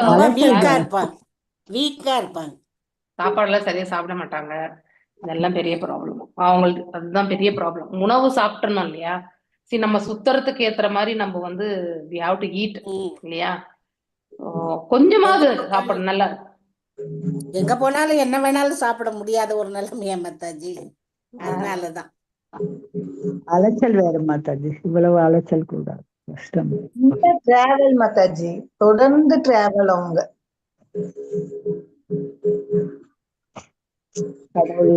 ரொம்ப அலைச்சல் வீக்கா ஜாஸ்தி. இருப்பாங்க, வீக்கா இருப்பாங்க. சாப்பாடுலாம் சரியா சாப்பிட மாட்டாங்க. இதெல்லாம் பெரிய ப்ராப்ளம் அவங்களுக்கு. அதுதான் பெரிய ப்ராப்ளம். உணவு சாப்பிட்டணும் இல்லையா? சரி, நம்ம சுத்துறதுக்கு ஏத்துற மாதிரி நம்ம வந்து we have to eat இல்லையா? ஓ, கொஞ்சமாவது சாப்பிடணும் நல்லா. எங்க போனாலும் என்ன வேணாலும் சாப்பிட முடியாத ஒரு நிலைமையா மாதாஜி, அதனாலதான். அலைச்சல் வேற மாதாஜி, இவ்வளவு அலைச்சல் கூடாது, கஷ்டம். டிராவல் மாதாஜி, தொடர்ந்து டிராவல் அவங்க. கடவுள்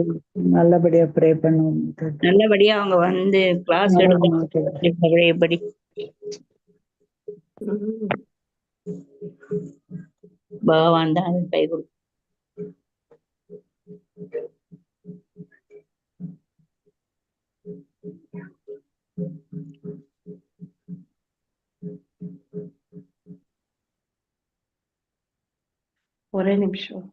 நல்லபடியா ப்ரே பண்ணுவோம் மாதாஜி. நல்லபடியா அவங்க வந்து கிளாஸ் நல்லது மாதாஜி. எடுக்க பகவான் தான் அது கை கொடுக்கும். ஒரே நிமிஷம்.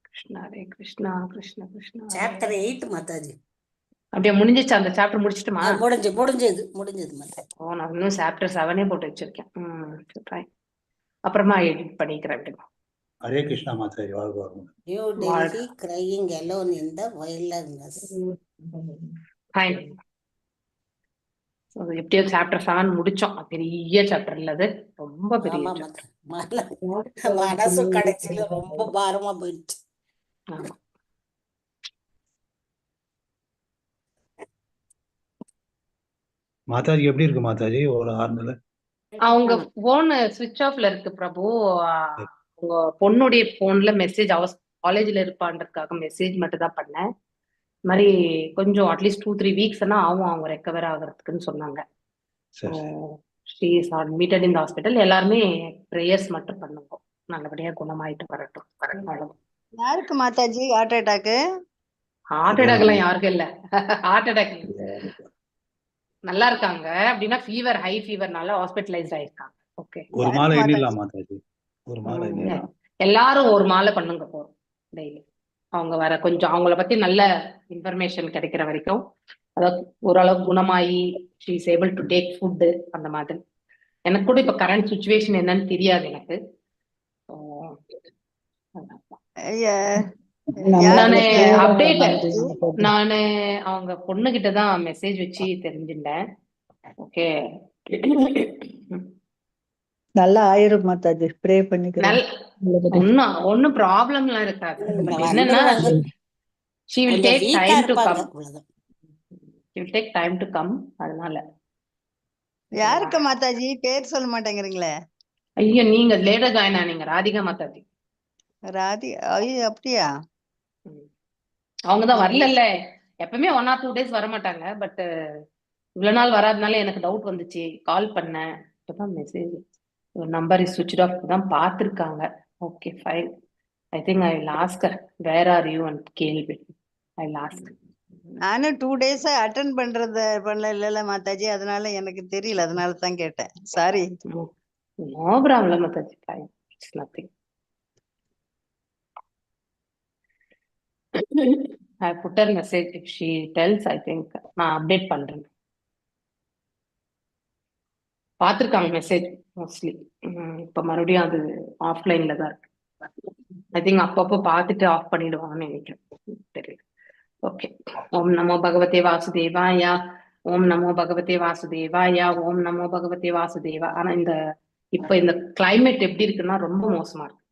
கிருஷ்ணா ஹரே கிருஷ்ணா கிருஷ்ண கிருஷ்ணா ஹரே. சாப்டர் 8 மாதாஜி. அப்படியே முடிஞ்சிச்சு? அந்த சாப்டர் முடிச்சிட்டுமா? முடிஞ்சு முடிஞ்சது முடிஞ்சது மாதாஜி. ஓ, நான் இன்னும் சாப்டர் 7ஏ போட்டு வச்சிருக்கேன். ம், ஃபைன், அப்புறமா எடிட் பண்ணிக்கிறேன் அப்படிமா. ஹரே கிருஷ்ணா மாதாஜி, வாழ்க வளமுடன். நியூ வாழ்க. Delhi, crying alone in the wilderness. Fine. எப்படியோ சாப்டர் 7 முடிச்சோம். பெரிய சாப்டர் இல்ல அது, ரொம்ப பெரிய ஆமா சாப்டர். மனசு கடைசியில ரொம்ப பாரமா போயிடுச்சு. ஆமா. மாதாஜி எப்படி இருக்கு மாதாஜி? ஒரு ஆறுதல். அவங்க போன் சுவிட்ச் ஆஃப்ல இருக்கு பிரபு. உங்க பொண்ணுடைய போன்ல மெசேஜ், அவ காலேஜ்ல இருப்பான்றதுக்காக மெசேஜ் மட்டும் தான் பண்ணேன். இந்த மாதிரி கொஞ்சம் அட்லீஸ்ட் 2-3 வீக்ஸ் ஆகும் அவங்க ரெக்கவர் ஆகுறதுக்குன்னு சொன்னாங்க. சரி சரி. She is admitted in hospital. எல்லாருமே ப்ரேயர்ஸ் மட்டும் பண்ணுங்க, நல்லபடியா குணமாயிட்டு வரட்டும், அவ்வளவு. யாருக்கு Mataji heart attack? Heart attack எல்லாம் யாருக்கும் இல்ல. ஹார்ட் அட்டாக் நல்லா இருக்காங்க. அப்படின்னா ஃபீவர், ஹை ஃபீவர்னால ஹாஸ்பிட்டலைஸ்ட் ஆயிருக்காங்க. ஓகே. ஒரு மாலை எண்ணிடலாம் மாதாஜி, ஒரு மாலை எண்ணிடலாம். எல்லாரும் ஒரு மாலை பண்ணுங்க போறோம் டெய்லி. அவங்க வர கொஞ்சம் அவங்கள பத்தி நல்ல இன்ஃபர்மேஷன் கிடைக்கிற வரைக்கும், அதாவது ஓரளவுக்கு குணமாயி she is able to take food அந்த மாதிரி. எனக்கு கூட இப்ப கரண்ட் சுச்சுவேஷன் என்னன்னு தெரியாது எனக்கு. So, அதான். ஐயா, நானு யாருக்கு அப்டேட் மாதாஜி. நானு அவங்க பொண்ணு கிட்ட தான் மெசேஜ் வச்சு தெரிஞ்சுட்டேன். ஓகே. நல்லா ஆயிரும் மாதாஜி, ப்ரே பண்ணிக்கிறேன். நல்ல ஒன்னும் ஒன்னும் ப்ராப்ளம்லாம் இருக்காது. பட் என்னன்னா வந்துருவாங்க. She will கொஞ்சம் டேக் வீக்கா டைம் டு இருப்பாங்க, கம். அவ்வளவுதான். She will take time to come, அதனால. யாருக்கு மாதாஜி? பேர் சொல்ல மாட்டேங்கிறீங்களே. ஐயோ, நீங்க லேட்டா ஜாயின் ஆனீங்க. ராதிகா மாதாஜி. ராதி, ஐயோ அப்படியா? அவங்க தான் வரல. எப்பவுமே 1 ஆர் 2 டேஸ் வர மாட்டாங்க. பட் இவ்வளவு நாள் வராதனால எனக்கு டவுட் வந்துச்சு, கால் பண்ணேன். இப்பதான் message, number is switch off தான் பார்த்துருக்காங்க. Okay fine, I think I will ask where are you and கேள்வி. I will ask. நானும் 2 டேஸா அட்டன் பண்றத பண்ணல இல்ல மாதாஜி, அதனால எனக்கு தெரியல, அதனால தான் கேட்டேன். Sorry. No problem Mataji, fine, it's nothing. I put her message, if she tells, I think நான் அப்டேட் பண்றேன். பார்த்துருக்காங்க மெசேஜ் மோஸ்ட்லி. இப்போ மறுபடியும் அது ஆஃப்லைன்ல தான் இருக்கு. I think அப்பப்போ பார்த்துட்டு ஆஃப் பண்ணிடுவாங்கன்னு நினைக்கிறேன், தெரியல. ஓகே. ஓம் நமோ பகவதே வாசுதேவாயா, ஓம் நமோ பகவதே வாசுதேவாயா, ஓம் நமோ பகவதே வாசுதேவா. ஆனா இந்த இப்ப இந்த கிளைமேட் எப்படி இருக்குன்னா ரொம்ப மோசமா இருக்கு.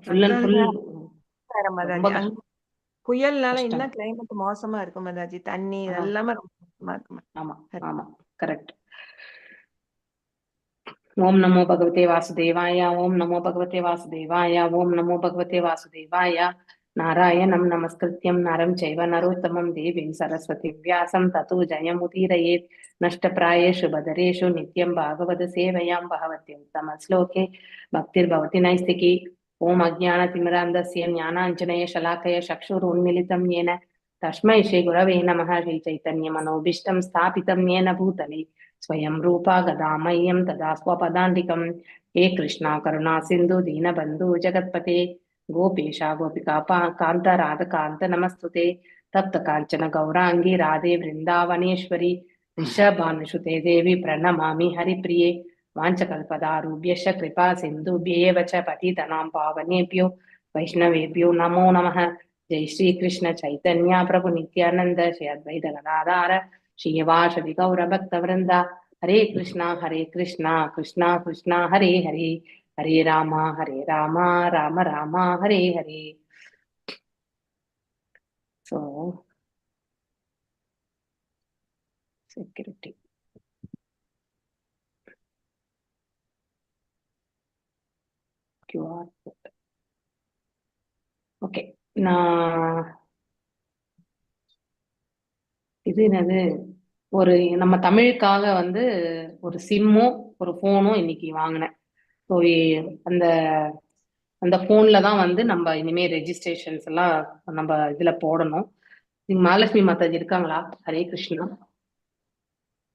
Full and full மாதாஜி, ரொம்ப அங்க புயல்னால கஷ்டம். இன்னும் கிளைமேட் மோசமா இருக்கும் மாதாஜி. தண்ணி எல்லாமே ரொம்ப மோசமா இருக்கும். ஆமா ஆமா, கரெக்ட். ஓம் நமோ பகவதே வாசுதேவாய, ஓம் நமோ பகவதே வாசுதேவாய, ஓம் நமோ பகவதே வாசுதேவாய. நாராயணம் நமஸ்கிருத்யம் நரம் சைவ நரோத்தமம் தேவீம் சரஸ்வதி வியாசம் ததோ ஜயமுதீரயேத். நஷ்டப்பிராயேஷு பதரேஷு நித்யம் பாகவத சேவையாம் பகவத்யுத்தம ஸ்லோகே பக்திர்பவதி நைஸ்திகி. ஓம் அஜ்ஞானதிமிராந்தஸ்ய ஞானாஞ்சனய शलाकय चक्षुरुन्मिलितं येन तस्मै श्रीगुरवे नमः। श्रीचैतन्यमनोभीष्टं स्थापितं येन भूतले स्वयं रूपा गदामह्यं तदा स्वपदान्तिकं। हे कृष्णा करुणा सिन्धु दीनबन्धु जगत्पते गोपेशा गोपिका कान्त राधकान्त नमस्तुते। तप्त काञ्चन गौराङ्गी राधे वृन्दावनेश्वरि वृषभानुसुते देवी प्रणमामि हरिप्रिये। வாஞ்சகல்பதாருபியஷ கிருபா சிந்துபியேவ ச பதிதனாம் பாவனேபியோ வைஷ்ணவேபியோ நமோ நமः. ஜெய் ஸ்ரீ கிருஷ்ண சைத்தன்யா பிரபு நித்யானந்த ஸ்ரீ அத்வைத கதாதார ஸ்ரீவாசதி கௌர பக்த விருந்தா. Hare Krishna Hare Krishna Krishna Krishna Hare Hare, Hare Rama Hare Rama Rama Rama Hare Hare. So security QR code. Okay, நான் இது என்னது, ஒரு நம்ம தமிழுக்காக வந்து ஒரு சிம்மும் ஒரு ஃபோனும் இன்னைக்கு வாங்கினேன். ஸோ அந்த அந்த ஃபோன்ல தான் வந்து நம்ம இனிமே ரெஜிஸ்ட்ரேஷன்ஸ் எல்லாம் நம்ம இதுல போடணும். நீங்க மகாலட்சுமி மாதாஜி இருக்காங்களா? Hare Krishna,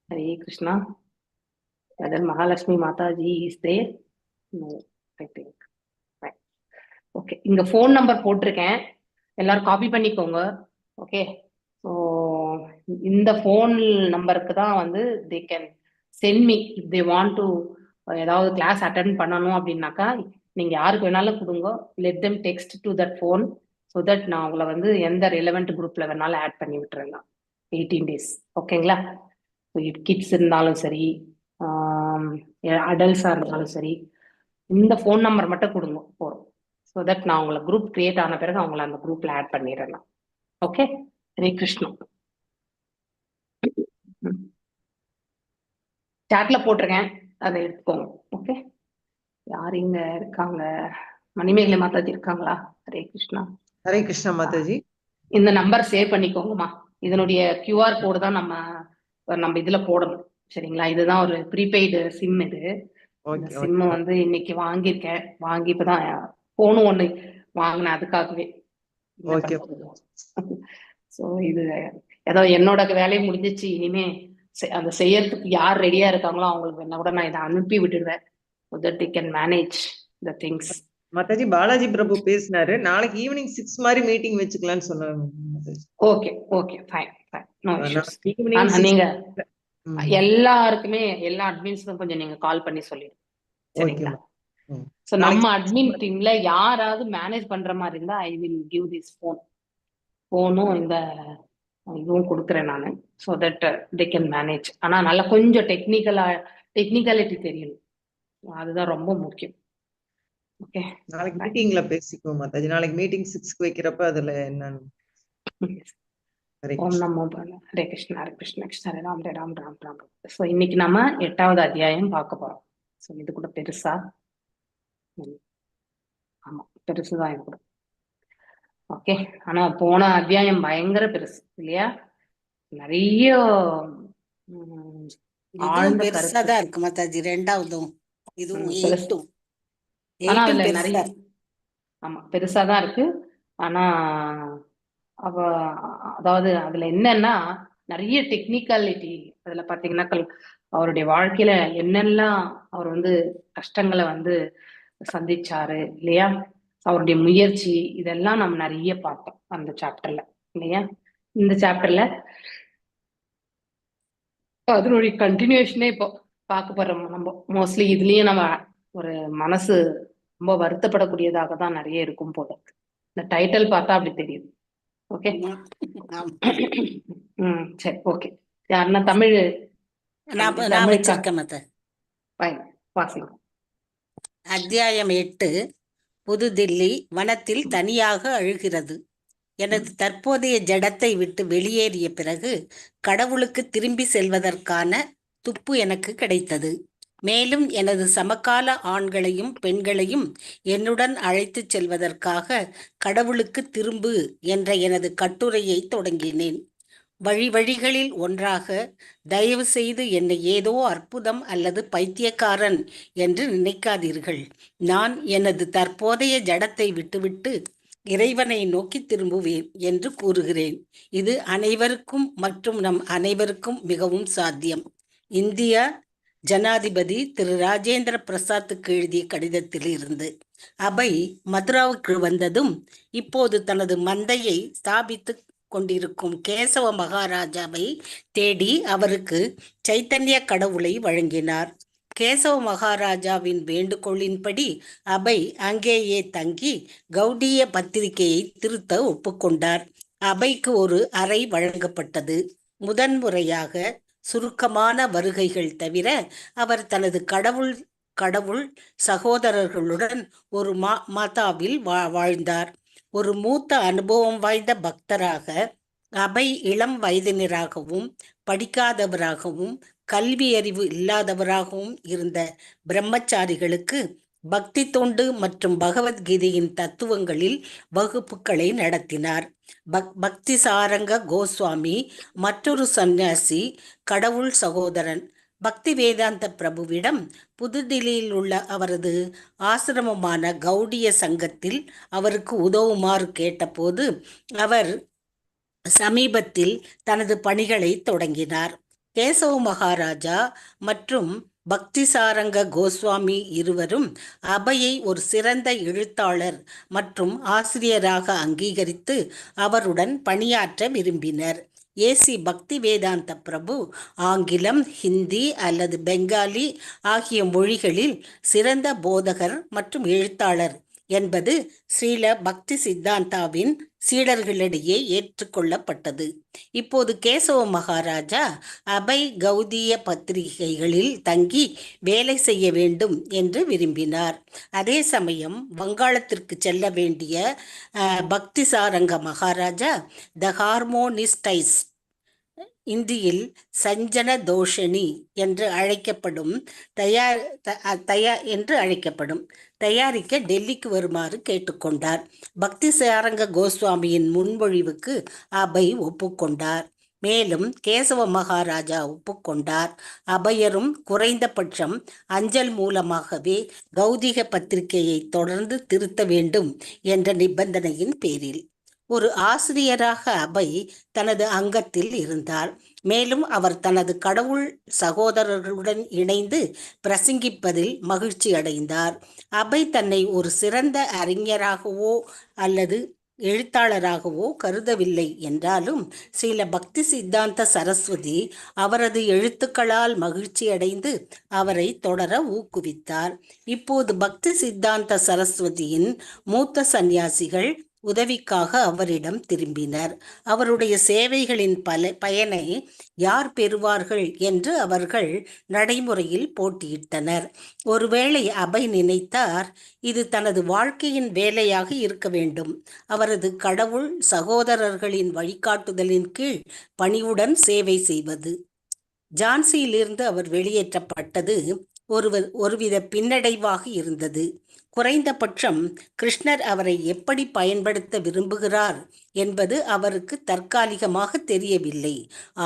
Hare Krishna. Whether Mahalakshmi Mataji is there? No, I think. Right. Okay, இங்க ஃபோன் நம்பர் போட்டிருக்கேன், எல்லாரும் காப்பி பண்ணிக்கோங்க. ஓகே, ஸோ இந்த ஃபோன் நம்பருக்கு தான் வந்து they can send me if they want to ஏதாவது கிளாஸ் அட்டன் பண்ணணும் அப்படின்னாக்கா நீங்க யாருக்கு வேணாலும் கொடுங்க. Let them text to that phone so that நான் உங்களை வந்து எந்த ரெலவெண்ட் குரூப்ல வேணாலும் ஆட் பண்ணி விட்டுறேன். 18 days. ஓகேங்களா? கிட்ஸ் இருந்தாலும் சரி, அடல்ட்ஸா இருந்தாலும் சரி, இந்த ஃபோன் நம்பர் மட்டும் கொடுங்க போறோம். ஸோ that நான் உங்களை குரூப் கிரியேட் ஆன பிறகு அவங்கள அந்த குரூப்ல ஆட் பண்ணிடலாம். ஓகே, ஹரே கிருஷ்ணா. சாட்ல போட்டிருக்கேன், அதை எடுத்துக்கோங்க. ஓகே, யார் இங்க இருக்காங்க? மணிமேகலை மாதாஜி இருக்காங்களா? ஹரே கிருஷ்ணா. ஹரே கிருஷ்ணா மாதாஜி. இந்த நம்பர் சேவ் பண்ணிக்கோங்கம்மா. இதனுடைய கியூஆர் கோடு தான் நம்ம நம்ம இதுல போடணும், சரிங்களா? இதுதான் ஒரு ப்ரீபெய்டு சிம். இது இந்த சிம் வந்து இன்னைக்கு வாங்கியிருக்கேன். வாங்கி இப்பதான் போனும் ஒண்ணு வாங்கினேன் அதுக்காகவே. ஸோ இது ஏதோ என்னோட வேலையை முடிஞ்சிச்சு. இனிமே அந்த செய்யறதுக்கு யார் ரெடியா இருக்காங்களோ அவங்களுக்கு என்ன கூட நான் இதை அனுப்பி விட்டுடுவேன். So that they can manage the things. Mataji, Balaji Prabhu பேசினாரு, நாளைக்கு ஈவினிங் 6 மாதிரி மீட்டிங் வச்சுக்கலாம்னு சொன்னாங்க. Okay okay, fine fine, no issues. நீங்க எல்லாருக்குமே எல்லா அட்மின்ஸுக்கும் கொஞ்சம் நீங்க கால் பண்ணி சொல்லிடுங்க, சரிங்களா? சோ நம்ம அட்மின் டீம்ல யாராவது மேனேஜ் பண்ற மாதிரி இருந்தா I will give this phone போனும் இந்த இதுவும் கொடுக்குறேன் நான். So that they can manage. ஆனா நல்லா கொஞ்சம் டெக்னிக்காலிட்டி தெரியணும், அதுதான் ரொம்ப முக்கியம். ஓகே, நாளைக்கு மீட்டிங்ல பேசிக்குவோம் மாதாஜி. நாளைக்கு மீட்டிங் 6 வைக்கிறப்ப அதுல என்னன்னு. ஓம் நமோ ஹரே கிருஷ்ணா ஹரே கிருஷ்ணா கிருஷ்ண ஹரே ராம் ஹரே ராம் ராம் ராம். ஸோ இன்னைக்கு நம்ம 8வது அத்தியாயம் பார்க்க போறோம். ஸோ இது கூட பெருசா? ஆமா, பெருசுதான் இது கூட. ஓகே, ஆனா போன அத்தியாயம் பயங்கர பெருசு இல்லையா? நிறைய இதுவும் பெருசாதான் இருக்கு மாதாஜி, ரெண்டாவதும் இதுவும் 8. ஆனா அதுல நிறைய, ஆமா பெருசாதான் இருக்கு. ஆனா அவ அதாவது அதுல என்னன்னா நிறைய டெக்னிக்காலிட்டி அதுல பாத்தீங்கன்னா அவருடைய வாழ்க்கையில என்னெல்லாம் அவர் வந்து கஷ்டங்களை வந்து சந்திச்சாரு இல்லையா, அவருடைய முயற்சி, இதெல்லாம் நம்ம நிறைய பார்த்தோம் அந்த சாப்டர்ல இல்லையா. இந்த சாப்டர்ல அதனுடைய கண்டினியூஷனே இப்போ பார்க்க போறோம் நம்ம. மோஸ்ட்லி இதுலயும் நம்ம ஒரு மனசு ரொம்ப வருத்தப்படக்கூடியதாக தான் நிறைய இருக்கும் போல. இந்த டைட்டில் பார்த்தா அப்படி தெரியுது. ஓகே, சரி, ஓகே. யாருன்னா தமிழ் அத்தியாயம் 8. புதுதில்லி வனத்தில் தனியாக அழுகிறது. எனது தற்போதைய ஜடத்தை விட்டு வெளியேறிய பிறகு கடவுளுக்கு திரும்பி செல்வதற்கான துப்பு எனக்கு கிடைத்தது. மேலும் எனது சமகால ஆண்களையும் பெண்களையும் என்னுடன் அழைத்துச் செல்வதற்காக கடவுளுக்கு திரும்பு என்ற எனது கட்டுரையை தொடங்கினேன். வழிவழிகளில் ஒன்றாக, தயவு செய்து என்னை ஏதோ அற்புதம் அல்லது பைத்தியக்காரன் என்று நினைக்காதீர்கள். நான் எனது தற்போதைய ஜடத்தை விட்டுவிட்டு இறைவனை நோக்கி திரும்புவேன் என்று கூறுகிறேன். இது அனைவருக்கும் மற்றும் நம் அனைவருக்கும் மிகவும் சாத்தியம். இந்தியா ஜனாதிபதி திரு ராஜேந்திர பிரசாத்துக்கு எழுதிய கடிதத்தில் இருந்து. அபை மதுராவுக்கு வந்ததும் இப்போது தனது மந்தையை ஸ்தாபித்து கொண்டிருக்கும் கேசவ மகாராஜாவை தேடி அவருக்கு சைத்தன்ய கடவுளை வழங்கினார். கேசவ மகாராஜாவின் வேண்டுகோளின்படி அபய் அங்கேயே தங்கி கௌடிய பத்திரிகையை திருத்த ஒப்புக்கொண்டார். அபைக்கு ஒரு அறை வழங்கப்பட்டது. முதன்முறையாக சுருக்கமான வருகைகள் தவிர அவர் தனது கடவுள் கடவுள் சகோதரர்களுடன் ஒரு மாதாவில் வாழ்ந்தார். ஒரு மூத்த அனுபவம் வாய்ந்த பக்தராக அபய் இளம் வயதினராகவும் படிக்காதவராகவும் கல்வி அறிவு இல்லாதவராகவும் இருந்த பிரம்மச்சாரிகளுக்கு பக்தி தொண்டு மற்றும் பகவத்கீதையின் தத்துவங்களில் வகுப்புகளை நடத்தினார். பக்தி சாரங்க கோஸ்வாமி, மற்றொரு சந்நியாசி கடவுள் சகோதரன், பக்தி வேதாந்த பிரபுவிடம் புதுடில்லியில் உள்ள அவரது ஆசிரமமான கௌடிய சங்கத்தில் அவருக்கு உதவுமாறு கேட்டபோது அவர் சமீபத்தில் தனது பணிகளை தொடங்கினார். கேசவ மகாராஜா மற்றும் பக்தி சாரங்க கோஸ்வாமி இருவரும் அபயை ஒரு சிறந்த எழுத்தாளர் மற்றும் ஆசிரியராக அங்கீகரித்து அவருடன் பணியாற்ற விரும்பினர். ஏசி பக்தி வேதாந்த பிரபு ஆங்கிலம், ஹிந்தி அல்லது பெங்காலி ஆகிய மொழிகளில் சிறந்த போதகர் மற்றும் எழுத்தாளர் என்பது ஸ்ரீல பக்தி சித்தாந்தாவின் சீடர்களிடையே ஏற்றுக்கொள்ளப்பட்டது. இப்போது கேசவ மகாராஜா அபய் கௌதிய பத்திரிகைகளில் தங்கி வேலை செய்ய வேண்டும் என்று விரும்பினார். அதே சமயம் வங்காளத்திற்கு செல்ல வேண்டிய பக்தி சாரங்க மகாராஜா த ஹார்மோனிஸ்டைஸ், இந்தியில் சஞ்சன தோஷினி என்று அழைக்கப்படும் தயார் தயா என்று அழைக்கப்படும் தயாரிக்க டெல்லிக்கு வருமாறு கேட்டுக்கொண்டார். பக்தி சாரங்க கோஸ்வாமியின் முன்மொழிவுக்கு அபய் ஒப்புக்கொண்டார். மேலும் கேசவ மகாராஜா ஒப்புக்கொண்டார். அபயரும் குறைந்தபட்சம் அஞ்சல் மூலமாகவே கௌதிக பத்திரிகையை தொடர்ந்து திருத்த வேண்டும் என்ற நிபந்தனையின் பேரில். ஒரு ஆசிரியராக அபய் தனது அங்கத்தில் இருந்தார். மேலும் அவர் தனது கடவுள் சகோதரர்களுடன் இணைந்து பிரசங்கிப்பதில் மகிழ்ச்சி அடைந்தார். அபய் தன்னை ஒரு சிறந்த அறிஞராகவோ அல்லது எழுத்தாளராகவோ கருதவில்லை என்றாலும், ஸ்ரீல பக்தி சித்தாந்த சரஸ்வதி அவரது எழுத்துக்களால் மகிழ்ச்சி அடைந்து அவரை தொடர ஊக்குவித்தார். இப்போது பக்தி சித்தாந்த சரஸ்வதியின் மூத்த சந்நியாசிகள் உதவிக்காக அவரிடம் திரும்பினர். அவருடைய சேவைகளின் பயனை யார் பெறுவார்கள் என்று அவர்கள் நடைமுறையில் போட்டியிட்டனர். ஒருவேளை அபய் நினைத்தார், இது தனது வாழ்க்கையின் வேலையாக இருக்க வேண்டும், அவரது கடவுள் சகோதரர்களின் வழிகாட்டுதலின் கீழ் பணிவுடன் சேவை செய்வது. ஜான்சியிலிருந்து அவர் வெளியேற்றப்பட்டது ஒருவித பின்னடைவாக இருந்தது. குறைந்தபட்சம் கிருஷ்ணர் அவரை எப்படி பயன்படுத்த விரும்புகிறார் என்பது அவருக்கு தற்காலிகமாக தெரியவில்லை.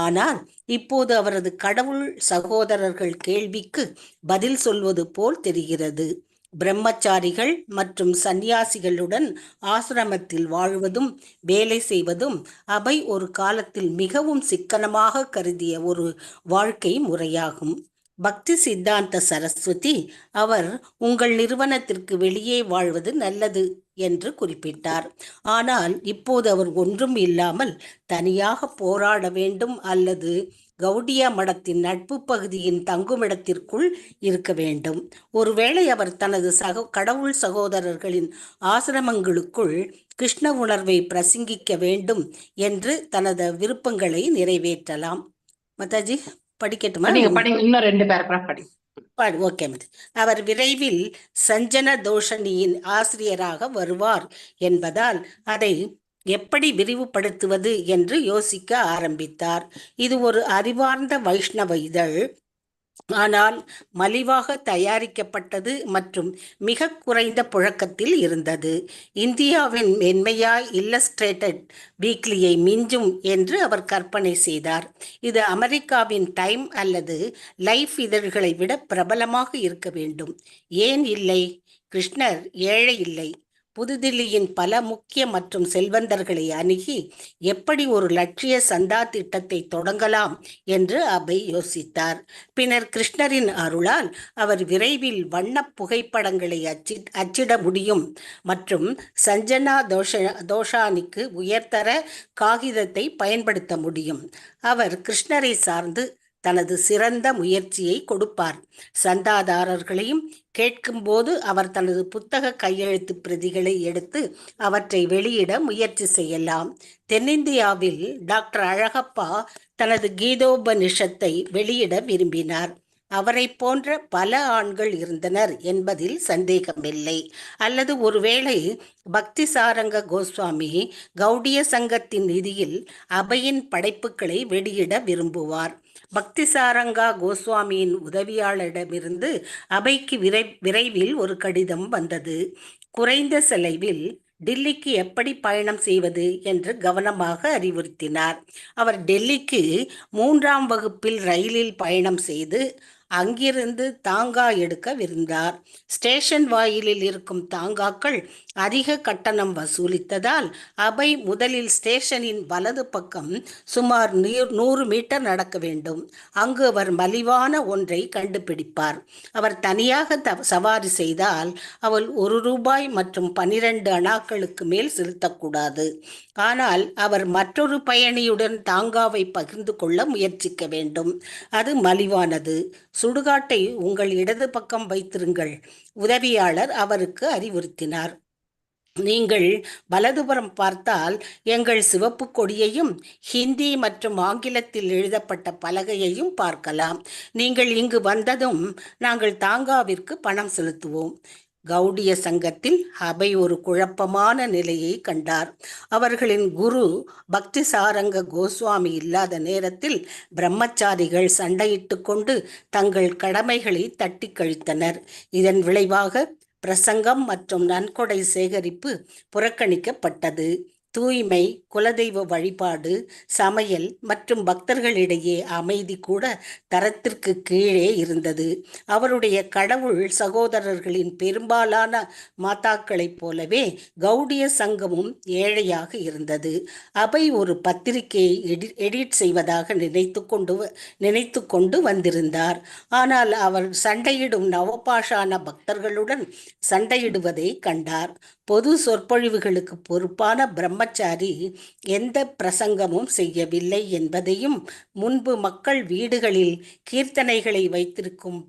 ஆனால் இப்போது அவரது கடவுள் சகோதரர்கள் கேள்விக்கு பதில் சொல்வது போல் தெரிகிறது. பிரம்மச்சாரிகள் மற்றும் சந்நியாசிகளுடன் ஆசிரமத்தில் வாழ்வதும் வேலை செய்வதும் அபய் ஒரு காலத்தில் மிகவும் சிக்கனமாக கருதிய ஒரு வாழ்க்கை முறையாகும். பக்தி சித்தாந்த சரஸ்வதி அவர் உங்கள் நிறுவனத்திற்கு வெளியே வாழ்வது நல்லது என்று குறிப்பிட்டார். ஆனால் இப்போது அவர் ஒன்றும் இல்லாமல் தனியாக போராட வேண்டும் அல்லது கௌடியா மடத்தின் நட்பு பகுதியின் தங்குமிடத்திற்குள் இருக்க வேண்டும். ஒருவேளை அவர் தனது கடவுள் சகோதரர்களின் ஆசிரமங்களுக்குள் கிருஷ்ண உணர்வை பிரசங்கிக்க வேண்டும் என்று தனது விருப்பங்களை நிறைவேற்றலாம். மாதாஜி, படிக்கட்டுமா? படிங்க படிங்க, இன்னும் 2 பேராகிராஃப் படி. ஓகே. அவர் விரைவில் சஞ்சன தோஷணியின் ஆசிரியராக வருவார் என்பதால் அதை எப்படி விரிவுபடுத்துவது என்று யோசிக்க ஆரம்பித்தார். இது ஒரு அறிவார்ந்த வைஷ்ணவ இதழ், ஆனால் மலிவாக தயாரிக்கப்பட்டது மற்றும் மிக குறைந்த புழக்கத்தில் இருந்தது. இந்தியாவின் மென்மையாய் இல்லஸ்ட்ரேட்டட் வீக்லியை மிஞ்சும் என்று அவர் கற்பனை செய்தார். இது அமெரிக்காவின் டைம் அல்லது லைஃப் இதழ்களை விட பிரபலமாக இருக்க வேண்டும். ஏன் இல்லை? கிருஷ்ணர் ஏழை இல்லை. புதுதில்லியின் பல முக்கிய மற்றும் செல்வந்தர்களை அணுகி எப்படி ஒரு லட்சிய சந்தா திட்டத்தை தொடங்கலாம் என்று அபய் யோசித்தார். பின்னர் கிருஷ்ணரின் அருளால் அவர் விரைவில் வண்ண புகைப்படங்களை அச்சிட முடியும் மற்றும் சஞ்சனா தோஷானிக்கு உயர்தர காகிதத்தை பயன்படுத்த முடியும். அவர் கிருஷ்ணரை சார்ந்து தனது சிறந்த முயற்சியை கொடுப்பார். சந்தாதாரர்களையும் கேட்கும்போது அவர் தனது புத்தக கையெழுத்து பிரதிகளை எடுத்து அவற்றை வெளியிட முயற்சி செய்யலாம். தென்னிந்தியாவில் டாக்டர் அழகப்பா தனது கீதோபனிஷத்தை வெளியிட விரும்பினார். அவரை போன்ற பல ஆண்கள் இருந்தனர் என்பதில் சந்தேகமில்லை. அல்லது ஒருவேளை பக்தி சாரங்க கோஸ்வாமி கௌடிய சங்கத்தின் நிதியில் அபையின் படைப்புகளை வெளியிட விரும்புவார். பக்தி சாரங்கா கோஸ்வாமியின் உதவியாளரிடமிருந்து அபைக்கு விரைவில் ஒரு கடிதம் வந்தது. குறைந்த செலவில் டில்லிக்கு எப்படி பயணம் செய்வது என்று கவனமாக அறிவுறுத்தினார். அவர் டெல்லிக்கு 3ஆம் வகுப்பில் ரயிலில் பயணம் செய்து அங்கிருந்து தாங்கா எடுக்க விருந்தார். ஸ்டேஷன் வாயிலில் இருக்கும் தாங்காக்கள் அதிக கட்டணம் வசூலித்ததால் அபை முதலில் ஸ்டேஷனின் வலது பக்கம் சுமார் 100 மீட்டர் நடக்க வேண்டும். அங்கு அவர் மலிவான ஒன்றை கண்டுபிடிப்பார். அவர் தனியாக சவாரி செய்தால் அவள் 1 ரூபாய் மற்றும் 12 அணாக்களுக்கு மேல் செலுத்தக்கூடாது. ஆனால் அவர் மற்றொரு பயணியுடன் தாங்காவை பகிர்ந்து கொள்ள முயற்சிக்க வேண்டும். அது மலிவானது. சுடுகாட்டை உங்கள் இடது பக்கம் வைத்திருங்கள், உதவியாளர் அவருக்கு அறிவுறுத்தினார். நீங்கள் வலதுபுறம் பார்த்தால் எங்கள் சிவப்பு கொடியையும் ஹிந்தி மற்றும் ஆங்கிலத்தில் எழுதப்பட்ட பலகையையும் பார்க்கலாம். நீங்கள் இங்கு வந்ததும் நாங்கள் தாங்காவிற்கு பணம் செலுத்துவோம். கௌடிய சங்கத்தில் அபை ஒரு குழப்பமான நிலையை கண்டார். அவர்களின் குரு பக்தி சாரங்க கோஸ்வாமி இல்லாத நேரத்தில் பிரம்மச்சாரிகள் சண்டையிட்டு கொண்டு தங்கள் கடமைகளை தட்டி கழித்தனர். இதன் விளைவாக பிரசங்கம் மற்றும் நன்கொடை சேகரிப்பு புறக்கணிக்கப்பட்டது. தூய்மை, குலதெய்வ வழிபாடு, சமையல் மற்றும் பக்தர்களிடையே அமைதி கூட தரத்திற்கு கீழே இருந்தது. அவருடைய கடவுள் சகோதரர்களின் பெரும்பாலான மாதாக்களைப் போலவே கௌடிய சங்கமும் ஏழையாக இருந்தது. அபை ஒரு பத்திரிகையை எடிட் செய்வதாக நினைத்து கொண்டு வந்திருந்தார். ஆனால் அவர் சண்டையிடும் நவபாஷான பக்தர்களுடன் சண்டையிடுவதை கண்டார். பொது சொற்பொழிவுகளுக்கு பொறுப்பான பிரம்மச்சாரி எந்த பிரசங்கமும் செய்யவில்லை என்பதையும், முன்பு மக்கள் வீடுகளில் கீர்த்தனைகளை வைத்திருக்கும்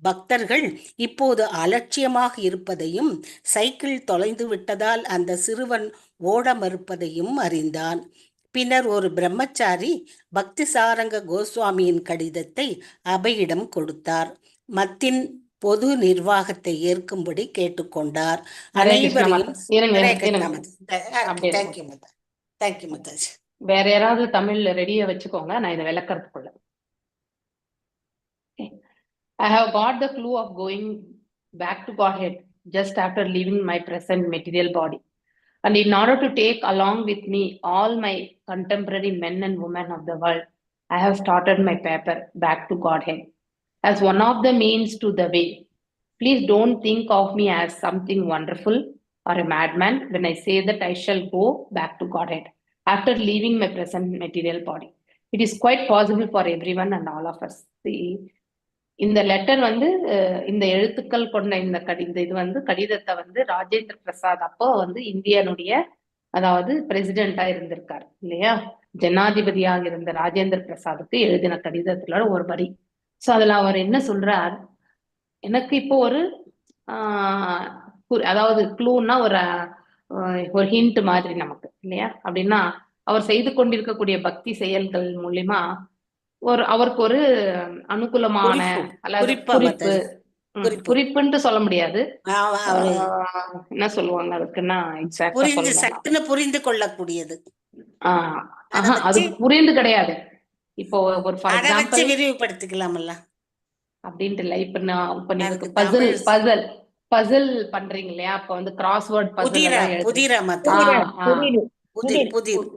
பக்தர்கள் இப்போது அலட்சியமாக இருப்பதையும், சைக்கிள் தொலைந்து விட்டதால் அந்த சிறுவன் ஓட மறுப்பதையும் அறிந்தான். பின்னர் ஒரு பிரம்மச்சாரி பக்தி சாரங்க கோஸ்வாமியின் கடிதத்தை அபையிடம் கொடுத்தார். மத்தின் பொது நிர்வாகத்தை ஏற்கும்படி கேட்டுக்கொண்டார். ஹரே கிருஷ்ணா அனைவரையும் மாதா. இருங்க ஹரே இருங்க கிருஷ்ணா இருங்க. மாதா. அப்படியே இருங்க. Thank you Mata, thank you Mataji. வேற யாராவது தமிழ்ல ரெடியா வச்சுக்கோங்க, நான் இதை விளக்கறதுக்குள்ள. I have got the clue of going back to Godhead just after leaving my present material body. And in order to take along with me all my contemporary men and women of the world, I have started my paper Back to Godhead as one of the means to the way. Please don't think of me as something wonderful or a madman when I say that I shall go back to Godhead after leaving my present material body. It is quite possible for everyone and all of us. See, இந்த letter வந்து இந்த எழுத்துக்கள் கொண்ட இந்த இந்த இது வந்து கடிதத்தை வந்து ராஜேந்திர பிரசாத் அப்போ வந்து இந்தியனுடைய அதாவது பிரசிடென்டா இருந்திருக்கார் இல்லையா, ஜனாதிபதியாக இருந்த ராஜேந்திர பிரசாத்துக்கு எழுதின கடிதத்துல ஒரு வரி. சோ அதுல அவர் என்ன சொல்றார், எனக்கு இப்போ ஒரு அதாவது க்ளூன்னா ஒரு ஒரு ஹிண்ட் மாதிரி நமக்கு இல்லையா. அப்படின்னா அவர் செய்து கொண்டிருக்கக்கூடிய பக்தி செயல்கள் மூலியமா ஒரு அவருக்கு ஒரு அனுகூலமான குறிப்பு, அல்லது குறிப்பா குறிப்பு, மாதாஜி. குறிப்பு. குறிப்புன்ட்டு சொல்ல முடியாது. அவரு என்ன சொல்லுவாங்க அதுக்குன்னா எக்ஸாக்டா புரிந்து சொல்லணும். சட்டுன்னு புரிந்து கொள்ளக்கூடியது. அதை அது வச்சு புரிந்து கிடையாது. இப்போ ஒரு ஃபார் அதை வச்சு எக்ஸாம்பிள் விரிவுபடுத்திக்கலாம்ல அப்படின்ட்டு இல்ல. இப்ப நான் இப்ப நீங்க அதுக்கு பசில் தமிழ் பசில் பசில் பண்றீங்க இல்லையா, அப்ப வந்து கிராஸ்வேர்ட் பசில் புதிரா எல்லாம் எழுதுறீங்க. புதிரா மாதாஜி. புதிர், புதிர் புதிர்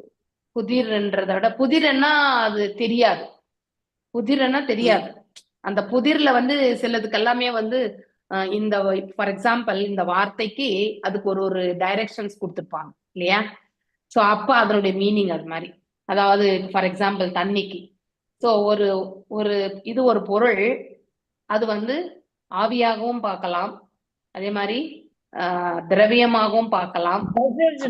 புதிர்ன்றதை விட புதிர்ன்னா அது தெரியாது, புதிர்ன்னா தெரியாது. அந்த புதிர்ல வந்து சிலதுக்கு எல்லாமே வந்து இந்த ஃபார் எக்ஸாம்பிள் இந்த வார்த்தைக்கு அதுக்கு ஒரு ஒரு டைரக்ஷன்ஸ் கொடுத்துருப்பாங்க இல்லையா. சோ அப்ப அதனுடைய மீனிங் அது மாதிரி. அதாவது ஃபார் எக்ஸாம்பிள் தண்ணிக்கு, சோ ஒரு ஒரு இது ஒரு பொருள், அது வந்து ஆவியாகவும் பார்க்கலாம், அதே மாதிரி திரவியமாகவும் பார்க்கலாம் அப்படின்ற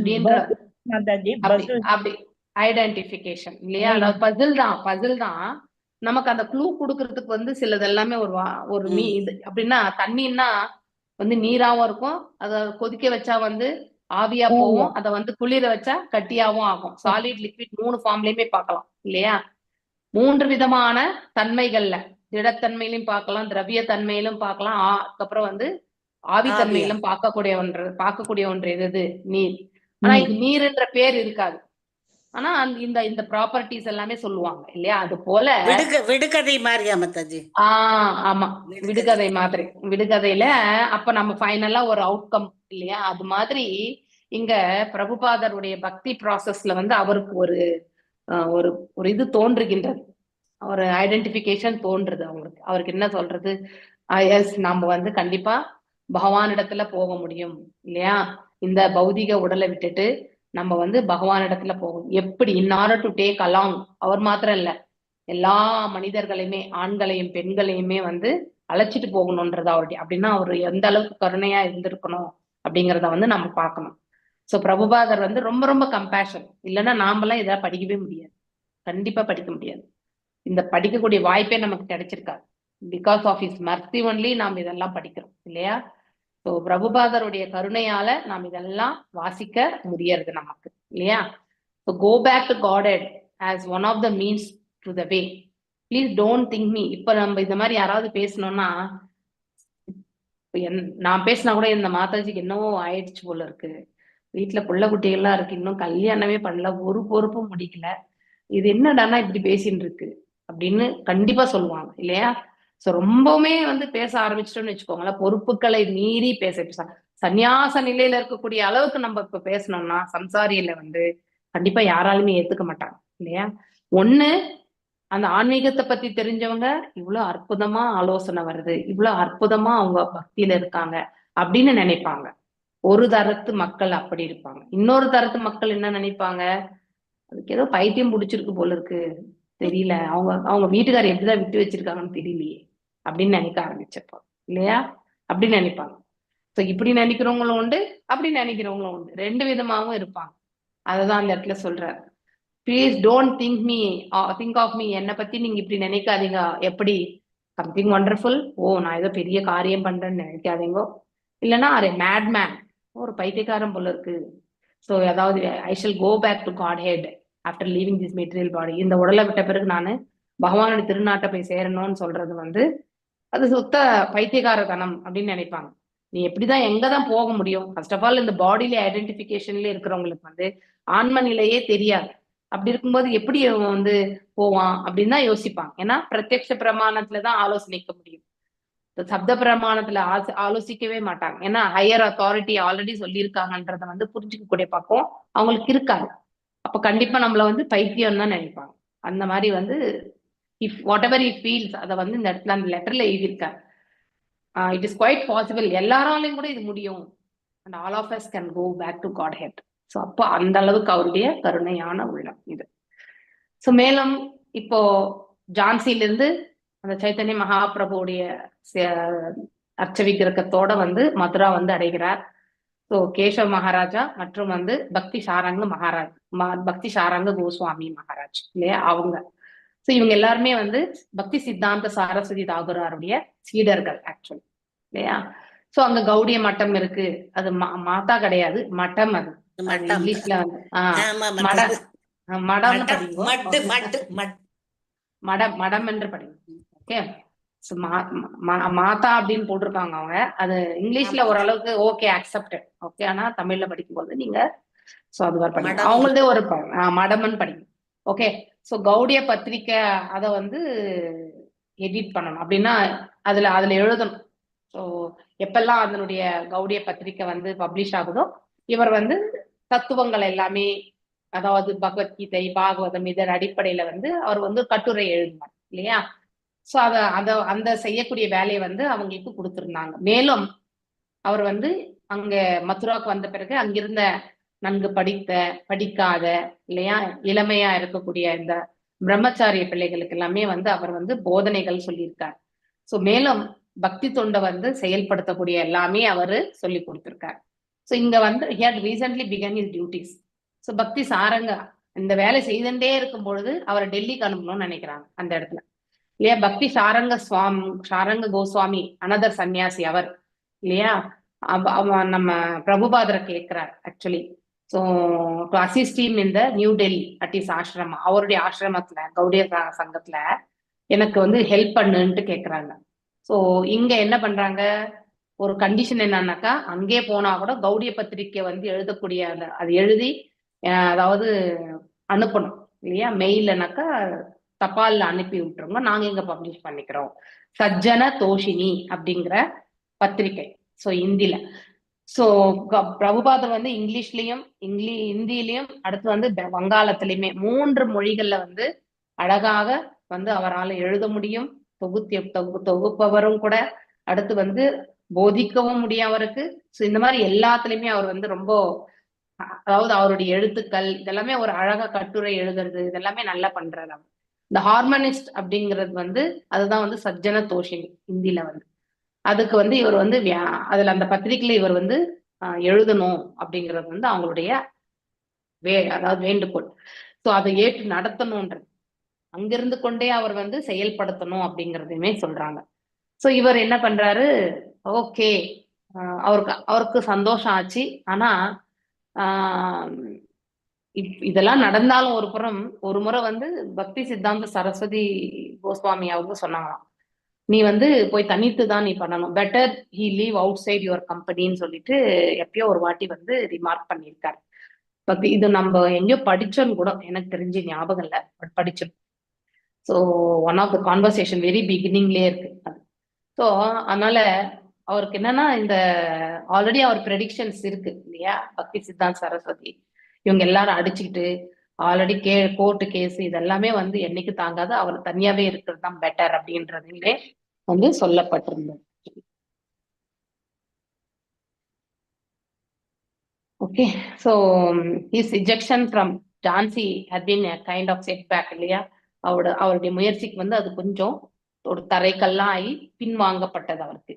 மாதாஜி அப்படி அப்படி ஐடென்டிஃபிகேஷன் இல்லையா. அதாவது பசில் தான், பசில் தான். நமக்கு அந்த க்ளூ கொடுக்கறதுக்கு வந்து சிலது எல்லாமே ஒரு ஒரு மீ இது அப்படின்னா தண்ணின்னா வந்து நீராவும் இருக்கும், அத கொதிக்க வச்சா வந்து ஆவியா போகும், அதை வந்து குளிர வச்சா கட்டியாவும் ஆகும். சாலிட், லிக்விட் 3 ஃபார்ம்லயுமே பார்க்கலாம் இல்லையா? 3 விதமான தன்மைகள்ல, திடத்தன்மையிலும் பார்க்கலாம், திரவிய தன்மையிலும் பார்க்கலாம், அதுக்கப்புறம் வந்து ஆவித்தன்மையிலும் பார்க்கக்கூடிய ஒன்று எது? நீர். ஆனா இது நீர்ன்ற பேர் இருக்காது. ஆனா இந்த இந்த ப்ராப்பர்ட்டிஸ் எல்லாமே சொல்லுவாங்க இல்லையா? அது போல விடுகதை மாதிரியா மாதாஜி? ஆமா, விடுகதை மாதிரி. விடுகதையில அப்ப நம்ம ஃபைனலா ஒரு அவுட்கம் இல்லையா? அது மாதிரி இங்க பிரபுபாதருடைய பக்தி ப்ராசஸ்ல வந்து அவருக்கு ஒரு ஒரு ஒரு இது தோன்றுகின்றது, ஒரு ஐடென்டிபிகேஷன் தோன்றுது அவங்களுக்கு. அவருக்கு என்ன சொல்றது, எஸ் நாம வந்து கண்டிப்பா பகவானிடத்துல போக முடியும் இல்லையா? இந்த பௌதிக உடலை விட்டுட்டு நம்ம வந்து பகவானிடத்துல போகணும். எப்படி? In order to take along, அவர் மாத்திரம் இல்ல, எல்லா மனிதர்களையுமே, ஆண்களையும் பெண்களையுமே வந்து அழைச்சிட்டு போகணும்ன்றது அவருடைய. அப்படின்னா அவர் எந்த அளவுக்கு கருணையா இருந்திருக்கணும் அப்படிங்கிறத வந்து நம்ம பார்க்கணும். சோ பிரபுபாதர் வந்து ரொம்ப ரொம்ப கம்பேஷன். இல்லைன்னா நாமெல்லாம் இதெல்லாம் படிக்கவே முடியாது, கண்டிப்பா படிக்க முடியாது. இந்த படிக்கக்கூடிய வாய்ப்பே நமக்கு கிடைச்சிருக்காது. Because of his mercy only நாம் இதெல்லாம் படிக்கிறோம் இல்லையா? ஸோ பிரபுபாதருடைய கருணையால நாம் இதெல்லாம் வாசிக்க முடியறது நமக்கு இல்லையா? So go back to Godhead as one of the means to the way. Please don't think me. இப்ப நம்ம இந்த மாதிரி யாராவது பேசணும்னா, நான் பேசினா கூட இந்த மாதாஜிக்கு என்னவோ ஆயிடுச்சு போல இருக்கு, வீட்டுல புள்ள குட்டிகள்லாம் இருக்கு, இன்னும் கல்யாணமே பண்ணல, ஒரு பொறுப்பும் முடிக்கல, இது என்னடானா இப்படி பேசின்னு இருக்கு அப்படின்னு கண்டிப்பா சொல்லுவாங்க இல்லையா? சோ ரொம்பவுமே வந்து பேச ஆரம்பிச்சிட்டோம்னு வச்சுக்கோங்களேன், பொறுப்புகளை மீறி பேச சன்னியாச நிலையில இருக்கக்கூடிய அளவுக்கு நம்ம இப்ப பேசணும்னா சம்சாரியில வந்து கண்டிப்பா யாராலுமே ஏத்துக்க மாட்டாங்க இல்லையா? ஒண்ணு, அந்த ஆன்மீகத்தை பத்தி தெரிஞ்சவங்க இவ்வளவு அற்புதமா ஆலோசனை வருது, இவ்வளவு அற்புதமா அவங்க பக்தியில இருக்காங்க அப்படின்னு நினைப்பாங்க. ஒரு தரத்து மக்கள் அப்படி இருப்பாங்க. இன்னொரு தரத்து மக்கள் என்ன நினைப்பாங்க, அதுக்கு ஏதோ பைத்தியம் பிடிச்சிருக்கு போல இருக்கு, தெரியல, அவங்க அவங்க வீட்டுக்காரர் எப்படிதான் விட்டு வச்சிருக்காங்கன்னு தெரியலையே அப்படின்னு நினைக்க ஆரம்பிச்சிருப்பாங்க இல்லையா? அப்படின்னு நினைப்பாங்க. சோ இப்படி நினைக்கிறவங்களும் உண்டு, அப்படி நினைக்கிறவங்களும் உண்டு, ரெண்டு விதமாவும் இருப்பாங்க. அததான் அந்த இடத்துல சொல்றாரு, please don't think of me, என்னை பத்தி நீங்க இப்படி நினைக்காதீங்க. எப்படி சம்திங் ஒண்டர்ஃபுல், ஓ நான் ஏதோ பெரிய காரியம் பண்றேன்னு நினைக்காதீங்க. இல்லைன்னா அரே மேட்மேன், ஒரு பைத்தியக்காரன் போல இருக்கு. ஸோ அதாவது I shall go back to Godhead after leaving this material body. இந்த உடலை விட்ட பிறகு நான் பகவானுடைய திருநாட்டை போய் சேரணும்னு சொல்றது வந்து அது சுத்த பைத்தியக்காரத்தனம் அப்படின்னு நினைப்பாங்க. நீ எப்படிதான் எங்கதான் போக முடியும்? ஃபர்ஸ்ட் ஆஃப் ஆல் இந்த பாடியில ஐடென்டிபிகேஷன்ல இருக்கிறவங்களுக்கு வந்து ஆன்ம நிலையே தெரியாது. அப்படி இருக்கும்போது எப்படி அவன் வந்து போவான் அப்படின்னு தான் யோசிப்பாங்க. ஏன்னா பிரத்யக்ஷ பிரமாணத்துலதான் ஆலோசனிக்க முடியும், சப்த பிரமாணத்துல ஆலோசிக்கவே மாட்டாங்க. ஏன்னா ஹையர் அத்தாரிட்டி ஆல்ரெடி சொல்லியிருக்காங்கன்றத வந்து புரிஞ்சுக்கக்கூடிய பக்கம் அவங்களுக்கு இருக்காது. அப்ப கண்டிப்பா நம்மள வந்து பைத்தியம் தான் நினைப்பாங்க. அந்த மாதிரி வந்து if whatever he feels அதை வந்து இந்த இடத்துல அந்த லெட்டர்ல எழுதியிருக்காரு. It is quite possible, எல்லாராலையும் கூட இது முடியும், and all of us can go back to Godhead. So அப்போ அந்த அளவுக்கு அவருடைய கருணையான உள்ளம் இது. ஸோ மேலும் இப்போ ஜான்சிலிருந்து அந்த சைத்தன்ய மகாபிரபுடைய அர்ச்ச விக்கிரகத்தோட வந்து மதுரா வந்து அடைகிறார். ஸோ கேசவ மகாராஜா மற்றும் வந்து பக்தி சாரங்க மகாராஜ், பக்தி சாரங்க கோஸ்வாமி மகாராஜ் இல்லையா அவங்க. ஸோ இவங்க எல்லாருமே வந்து பக்தி சித்தாந்த சாரஸ்வதி தாகூராருடைய சீடர்கள் ஆக்சுவலி இல்லையா. ஸோ அங்க கௌடிய மட்டம் இருக்கு, அது மாதா கிடையாது, மட்டம். அது இங்கிலீஷ்ல வந்து மடம், மடம்னு படிங்க, மடம், மடம் என்று படிங்க. ஓகே, மாதா அப்படின்னு போட்டிருக்காங்க அவங்க. அது இங்கிலீஷ்ல ஓரளவுக்கு ஓகே அக்செப்டட் ஓகே. ஆனா தமிழ்ல படிக்கும்போது நீங்க சோ அது மாதிரி படிங்க, அவங்களதே ஒரு மடம்னு படிங்க. ஓகே, சோ கௌடிய பத்திரிக்கை அதை வந்து எடிட் பண்ணணும் அப்படின்னா அதுல அதுல எழுதணும். ஸோ எப்பெல்லாம் அதனுடைய கௌடிய பத்திரிக்கை வந்து பப்ளிஷ் ஆகுதோ இவர் வந்து தத்துவங்கள் எல்லாமே, அதாவது பகவத்கீதை, பாகவதம் இதன் அடிப்படையில வந்து அவர் வந்து கட்டுரை எழுதுவார் இல்லையா. ஸோ அதை அதை அந்த செய்யக்கூடிய வேலையை வந்து அவங்களுக்கு கொடுத்துருந்தாங்க. மேலும் அவர் வந்து அங்க மதுராவுக்கு வந்த பிறகு அங்கிருந்த நன்கு படித்த படிக்காத இல்லையா இளமையா இருக்கக்கூடிய இந்த பிரம்மச்சாரிய பிள்ளைகளுக்கு எல்லாமே வந்து அவர் வந்து போதனைகள் சொல்லியிருக்கார். ஸோ மேலும் பக்தி தொண்டை வந்து செயல்படுத்தக்கூடிய எல்லாமே அவரு சொல்லி கொடுத்திருக்கார். ஸோ இங்க வந்து he had recently begun his duties. So Bhakti Saranga இந்த வேலை செய்துட்டே இருக்கும் பொழுது அவரை டெல்லிக்கு அனுப்பணும்னு நினைக்கிறாங்க அந்த இடத்துல. இல்லையா? பக்தி சாரங்க சாரங்க கோஸ்வாமி அனதர் சன்னியாசி அவர் இல்லையா? அவன் நம்ம பிரபுபாதரை கேட்கிறார் actually. So to assist him in the New Delhi at his ashram, அவருடைய ஆசிரமத்துல கௌடிய சங்கத்துல எனக்கு வந்து ஹெல்ப் பண்ணுன்ட்டு கேக்குறாங்க. ஸோ இங்க என்ன பண்றாங்க, ஒரு கண்டிஷன் என்னன்னாக்கா, அங்கே போனா கூட கௌடிய பத்திரிக்கை வந்து எழுதக்கூடிய அந்த அது எழுதி அதாவது அனுப்பணும் இல்லையா? மெயிலனாக்கா தபால்ல அனுப்பி விட்டுருங்க, நாங்க இங்க பப்ளிஷ் பண்ணிக்கிறோம். சஜ்ஜன தோஷினி அப்படிங்கிற பத்திரிக்கை. ஸோ ஹிந்தில. ஸோ பிரபுபாதர் வந்து இங்கிலீஷ்லயும் ஹிந்திலையும் அடுத்து வந்து வங்காளத்திலயுமே 3 மொழிகள்ல வந்து அழகாக வந்து அவரால் எழுத முடியும். தொகுப்பவரும் கூட, அடுத்து வந்து போதிக்கவும் முடியும் அவருக்கு. ஸோ இந்த மாதிரி எல்லாத்துலயுமே அவர் வந்து ரொம்ப, அதாவது அவருடைய எழுத்துக்கள் இதெல்லாமே ஒரு அழகா கட்டுரை எழுதுறது இதெல்லாமே நல்லா பண்றாரு அவர். இந்த ஹார்மோனிஸ்ட் அப்படிங்கிறது வந்து அதுதான் வந்து சஜ்ஜன தோஷினி ஹிந்தில வந்து. அதுக்கு வந்து இவர் வந்து அதுல அந்த பத்திரிகையில இவர் வந்து எழுதணும் அப்படிங்கிறது வந்து அவங்களுடைய அதாவது வேண்டுகோள். ஸோ அதை ஏற்று நடத்தணும்ன்றது, அங்கிருந்து கொண்டே அவர் வந்து செயல்படுத்தணும் அப்படிங்கிறதையுமே சொல்றாங்க. ஸோ இவர் என்ன பண்றாரு, ஓகே, அவருக்கு அவருக்கு சந்தோஷம் ஆச்சு. ஆனா இதெல்லாம் நடந்தாலும் ஒரு புறம் ஒரு முறை வந்து பக்தி சித்தாந்த சரஸ்வதி கோஸ்வாமி அவங்க சொன்னாங்களாம், நீ வந்து போய் தனித்து தான் நீ பண்ணணும், better he leave outside your கம்பெனின்னு சொல்லிட்டு எப்பயோ ஒரு வாட்டி வந்து ரிமார்க் பண்ணியிருக்காரு. பக்தி இது நம்ம எங்கேயோ படிச்சோன்னு கூட எனக்கு தெரிஞ்சு ஞாபகம் இல்லை, பட் படிச்சோம். So one of the conversation very பிகினிங்லேயே இருக்கு அது. ஸோ அதனால அவருக்கு என்னன்னா, இந்த ஆல்ரெடி அவர் ப்ரெடிக்ஷன்ஸ் இருக்கு இல்லையா? பக்தி சித்தாந்த் சரஸ்வதி இவங்க எல்லாரும் அடிச்சுக்கிட்டு already court case இதெல்லாமே வந்து என்னைக்கு தாங்காது, அவர் தனியாவே இருக்கிறது தான் பெட்டர் அப்படின்றதுலே வந்து சொல்லப்பட்டிருந்தது. Okay, so his ejection from Jhansi had been a kind of setback இல்லையா? அவருடைய முயற்சிக்கு வந்து அது கொஞ்சம் ஒரு தரைக்கல்லாம் ஆகி பின்வாங்கப்பட்டது அவருக்கு.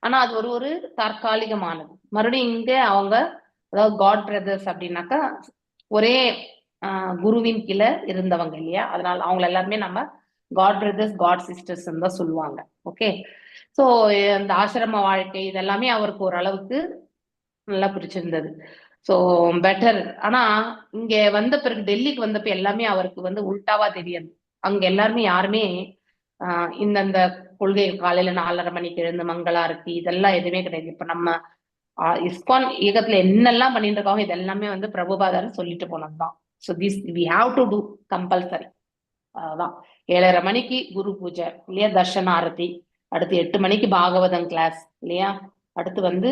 ஆனா அது ஒரு ஒரு தற்காலிகமானது. மறுபடியும் இங்க அவங்க அதாவது காட் பிரதர்ஸ் அப்படின்னாக்கா ஒரே குருவின் கீழே இருந்தவங்க இல்லையா? அதனால அவங்க எல்லாருமே நம்ம God brothers God sisters தான் சொல்லுவாங்க. ஓகே, ஸோ அந்த ஆசிரம வாழ்க்கை இதெல்லாமே அவருக்கு ஓரளவுக்கு நல்லா பிடிச்சிருந்தது. So better. ஆனா இங்க வந்த பிறகு டெல்லிக்கு வந்தப்ப எல்லாமே அவருக்கு வந்து உல்டாவா தெரியாது. அங்க எல்லாருமே யாருமே இந்தந்த கொள்கை காலையில 4:30 மணிக்கு எழுந்து மங்களாரத்தி இதெல்லாம் எதுவுமே கிடையாது. இப்ப நம்ம இஸ்கான் இயக்கத்துல என்னெல்லாம் பண்ணிட்டு இருக்காங்க இது எல்லாமே வந்து பிரபுபாதர் சொல்லிட்டு போனதுதான். So this we have to do compulsory. அதான் 7:30 மணிக்கு குரு பூஜை இல்லையா, தர்ஷன ஆரத்தி, அடுத்து 8 மணிக்கு பாகவதம் கிளாஸ் இல்லையா, அடுத்து வந்து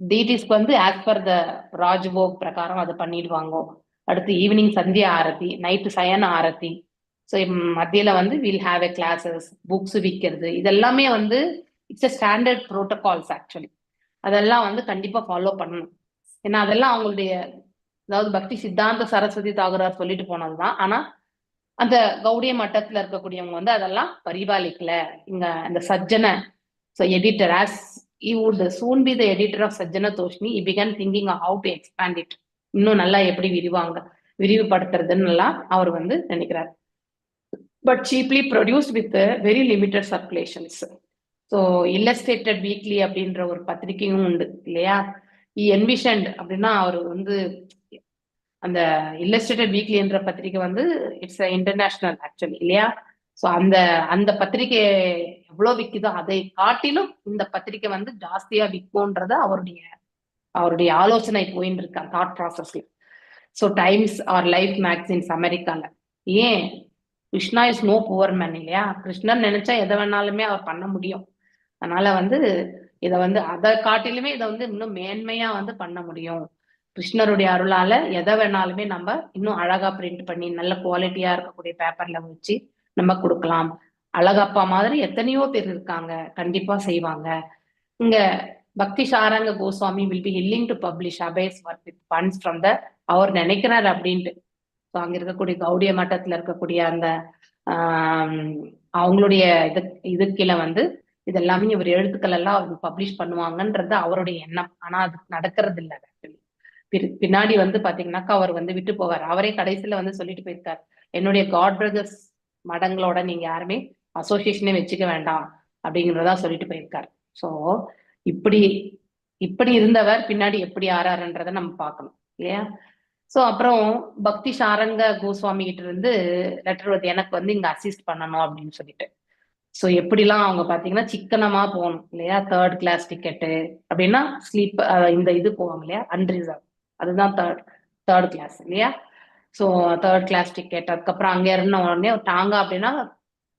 டிடிஸ்க்கு வந்து ஆஸ் பர் the Rajbhog பிரகாரம் அதை பண்ணிடுவாங்க. அடுத்து ஈவினிங் சந்தியா ஆரத்தி, நைட்டு சயன ஆரத்தி. ஸோ மத்தியில வந்து will have a classes, books விற்கிறது, இதெல்லாமே வந்து it's a standard protocols actually. அதெல்லாம் வந்து கண்டிப்பா ஃபாலோ பண்ணணும். ஏன்னா அதெல்லாம் அவங்களுடைய அதாவது பக்தி சித்தாந்த சரஸ்வதி தாகூரார் சொல்லிட்டு போனதுதான். ஆனா அந்த கௌடிய மட்டத்துல இருக்கக்கூடியவங்க வந்து அதெல்லாம் பரிபாலிக்கல. இங்க அந்த Sajjana so editor as he would soon be the editor of Sajjana Toshini, he began thinking how to expand it. இன்னும் நல்லா எப்படி விரிவுபடுத்துறதுன்னு எல்லாம் அவர் வந்து நினைக்கிறார். But cheaply produced with very limited circulations. So illustrated weekly அப்படின்ற ஒரு பத்திரிகையும் உண்டு இல்லையா? என்விஷன்ட் அப்படின்னா அவர் வந்து அந்த இல்லஸ்ட்ரேட்டட் வீக்லி என்ற பத்திரிகை வந்து it's international actually இல்லையா? ஸோ அந்த அந்த பத்திரிகை எவ்வளவு விற்குதோ அதை காட்டிலும் இந்த பத்திரிகை வந்து ஜாஸ்தியா விற்கும்ன்றத அவருடைய அவருடைய ஆலோசனை போயின்னு இருக்கு தாட் ப்ராசஸ்ல. So Times or Life magazines அமெரிக்கால. ஏன் Krishna is no poor man இல்லையா? கிருஷ்ணர் நினைச்சா எதை வேணாலுமே அவர் பண்ண முடியும். அதனால வந்து இதை வந்து அதை காட்டிலுமே இதை வந்து இன்னும் மேன்மையா வந்து பண்ண முடியும். கிருஷ்ணருடைய அருளால எதை வேணாலுமே நம்ம இன்னும் அழகா பிரிண்ட் பண்ணி நல்ல குவாலிட்டியா இருக்கக்கூடிய பேப்பர்ல வச்சு நம்ம கொடுக்கலாம். அழகப்பா மாதிரி எத்தனையோ பேர் இருக்காங்க, கண்டிப்பா செய்வாங்க. இங்க Bhakti Saranga Goswami will be willing to publish Abhay's work with funds from the அவர் நினைக்கிறார் அப்படின்ட்டு. ஸோ அங்க இருக்கக்கூடிய கௌடிய மட்டத்துல இருக்கக்கூடிய அந்த அவங்களுடைய இது கீழே வந்து இதெல்லாமே இவர் எழுத்துக்கள் எல்லாம் அவங்க பப்ளிஷ் பண்ணுவாங்கன்றது அவருடைய எண்ணம். ஆனா அது நடக்கிறது இல்லை ஆக்சுவலி. பின்னாடி வந்து பாத்தீங்கன்னாக்கா அவர் வந்து விட்டு போவார். அவரே கடைசியில வந்து சொல்லிட்டு போயிருக்காரு, என்னுடைய காட் பிரதர்ஸ் மடங்களோட நீங்க யாருமே அசோசியேஷனே வச்சுக்க வேண்டாம் அப்படிங்கிறதா சொல்லிட்டு போயிருக்காரு. ஸோ இப்படி இப்படி இருந்தவர் பின்னாடி எப்படி ஆறாருன்றதை நம்ம பார்க்கணும் இல்லையா? ஸோ அப்புறம் பக்தி சாரங்க கோஸ்வாமி கிட்ட இருந்து லெட்டர் வருது, எனக்கு வந்து இங்க அசிஸ்ட் பண்ணணும் அப்படின்னு சொல்லிட்டு. ஸோ எப்படிலாம் அவங்க பாத்தீங்கன்னா சிக்கனமா போகணும் இல்லையா? Third class ticket அப்படின்னா ஸ்லீப் இந்த இது போவாங்க இல்லையா, அன்ரிசர்வ், அதுதான் தேர்ட் தேர்ட் கிளாஸ் இல்லையா? So third class ticket. அதுக்கப்புறம் அங்க இறங்கின உடனே டாங்கா அப்படின்னா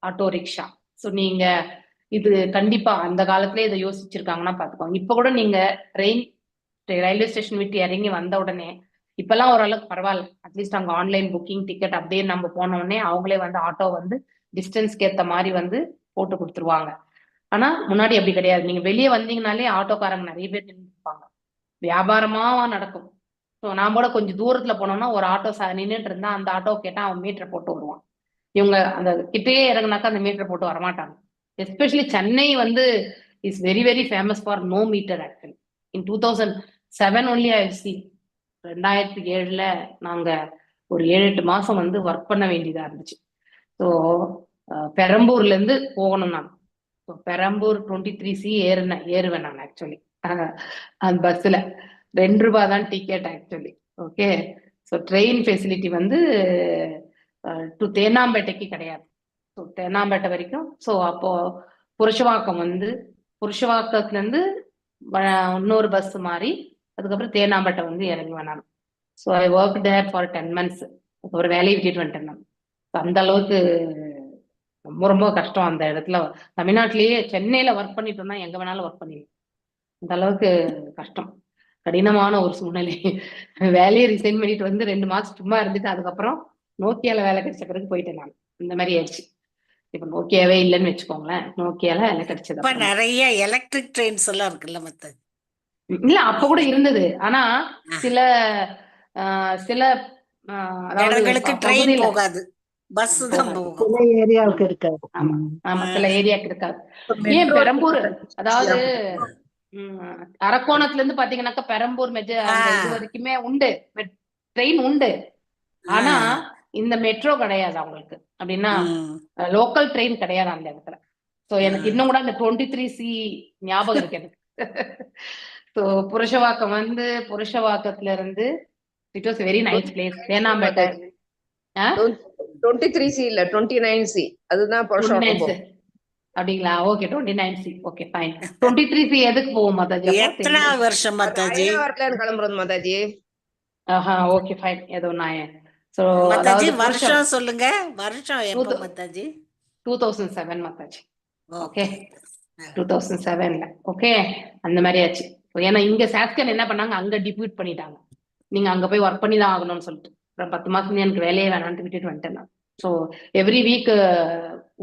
auto rickshaw. So நீங்க இது கண்டிப்பா அந்த காலத்துல இதை யோசிச்சிருக்காங்கன்னா பாத்துக்கோங்க. இப்ப கூட நீங்க ட்ரெயின் ரயில்வே ஸ்டேஷன் விட்டு இறங்கி வந்த உடனே, இப்பெல்லாம் ஓரளவுக்கு பரவாயில்ல, அட்லீஸ்ட் அங்க ஆன்லைன் புக்கிங் டிக்கெட் அப்படியே நம்ம போன உடனே அவங்களே வந்து ஆட்டோ வந்து டிஸ்டன்ஸ்க்கு ஏத்த மாதிரி வந்து போட்டு கொடுத்துருவாங்க. ஆனா முன்னாடி அப்படி கிடையாது. நீங்க வெளியே வந்தீங்கனாலே ஆட்டோக்காரங்க நிறைய பேர் நின்னுப்பாங்க, வியாபாரமா நடக்கும். ஸோ நாம கூட கொஞ்சம் தூரத்துல போனோம்னா ஒரு ஆட்டோ நின்னுட்டு இருந்தா அந்த ஆட்டோ கேட்டா அவன் மீட்டர் போட்டு வருவான். இவங்க அந்த கிட்டேயே இறங்குனாக்கா அந்த மீட்டர் போட்டு வரமாட்டாங்க. எஸ்பெஷலி சென்னை வந்து is very very famous for no meter. Actually in 2007 only I see, 2007ல நாங்க ஒரு 7-8 மாசம் வந்து ஒர்க் பண்ண வேண்டியதா இருந்துச்சு. ஸோ பெரம்பூர்ல இருந்து போகணும் நான். ஸோ பெரம்பூர் 23C ஏறுவேன் நான் ஆக்சுவலி அந்த பஸ்ல. 2 ரூபா தான் ticket actually. Okay, so train facility வந்து டு தேனாம்பேட்டைக்கு கிடையாது. ஸோ தேனாம்பேட்டை வரைக்கும். ஸோ அப்போ புருஷவாக்கம் வந்து, புருஷவாக்கத்துல இருந்து இன்னொரு பஸ் மாறி அதுக்கப்புறம் தேனாம்பேட்டை வந்து இறங்குவேன் நான். So I work there for 10 months. ஒரு வேலையை விட்டுட்டு வந்துட்டேன் நான். அந்த அளவுக்கு ரொம்ப ரொம்ப கஷ்டம் அந்த இடத்துல. தமிழ்நாட்டிலேயே சென்னையில ஒர்க் பண்ணிட்டோம்னா எங்க வேணாலும் ஒர்க் பண்ணிடலாம். அந்த அளவுக்கு கஷ்டம், கடினமான ஒரு சூழ்நிலை. வேலையை ரிசைன் பண்ணிட்டு வந்து 2 மாசம் சும்மா இருந்துட்டு அதுக்கப்புறம் நோக்கியால வேலை கிடைச்ச பிறகு போயிட்டேன் நான். இந்த மாதிரி ஆயிடுச்சு. இப்ப நோக்கியாவே இல்லைன்னு வச்சுக்கோங்களேன், நோக்கியால வேலை கிடைச்சது. இப்ப நிறைய எலக்ட்ரிக் ட்ரெயின்ஸ் எல்லாம் இருக்குல்ல மத்த? இல்ல, அப்ப கூட இருந்தது. ஆனா சில சில இடங்களுக்கு ட்ரெயின் போகாது, பஸ் தான் போகும். சில ஏரியாவுக்கு இருக்காது. ஆமா ஆமா, சில ஏரியாவுக்கு இருக்காது. ஏன் பெரம்பூர், அதாவது அரக்கோணத்துல இருந்து பாத்தீங்கன்னாக்கா பெரம்பூர் மெஜ அந்த இது வரைக்குமே உண்டு, ட்ரெயின் உண்டு. ஆனா இந்த மெட்ரோ கிடையாது அவங்களுக்கு. அப்படின்னா லோக்கல் ட்ரெயின் கிடையாது அந்த இடத்துல. சோ எனக்கு இன்னும் கூட அந்த 23C ஞாபகம் இருக்கு எனக்கு. சோ புருஷவாக்கம் வந்து, புருஷவாக்கத்துல இருந்து it was very nice place Teynampet. 23C இல்ல 29C, அதுதான் புருஷவாக்கம். அப்படிங்களா? Okay, 29C, okay fine. 23C எதுக்கு போவோம் மாதாஜி? எத்தனை வருஷம் மாதாஜி? கிளம்புறது மாதாஜி. ஆஹா, ஓகே ஃபைன். ஏதோ நான் சோ மாதாஜி வருஷம் சொல்லுங்க, வருஷம் எப்போ மாதாஜி? 2007 மாதாஜி. ஓகே, 2007ல. ஓகே, அந்த மாதிரி ஆச்சு. ஏன்னா இங்க சாஸ்கன் என்ன பண்ணாங்க, அங்க டிப்யூட் பண்ணிட்டாங்க, நீங்க அங்க போய் ஒர்க் பண்ணி தான் ஆகணும்னு சொல்லிட்டு. அப்புறம் 10 மாசம் எனக்கு வேலையே வேணான்ட்டு விட்டுட்டு வந்துட்டேன் நான். ஸோ எவ்ரி வீக்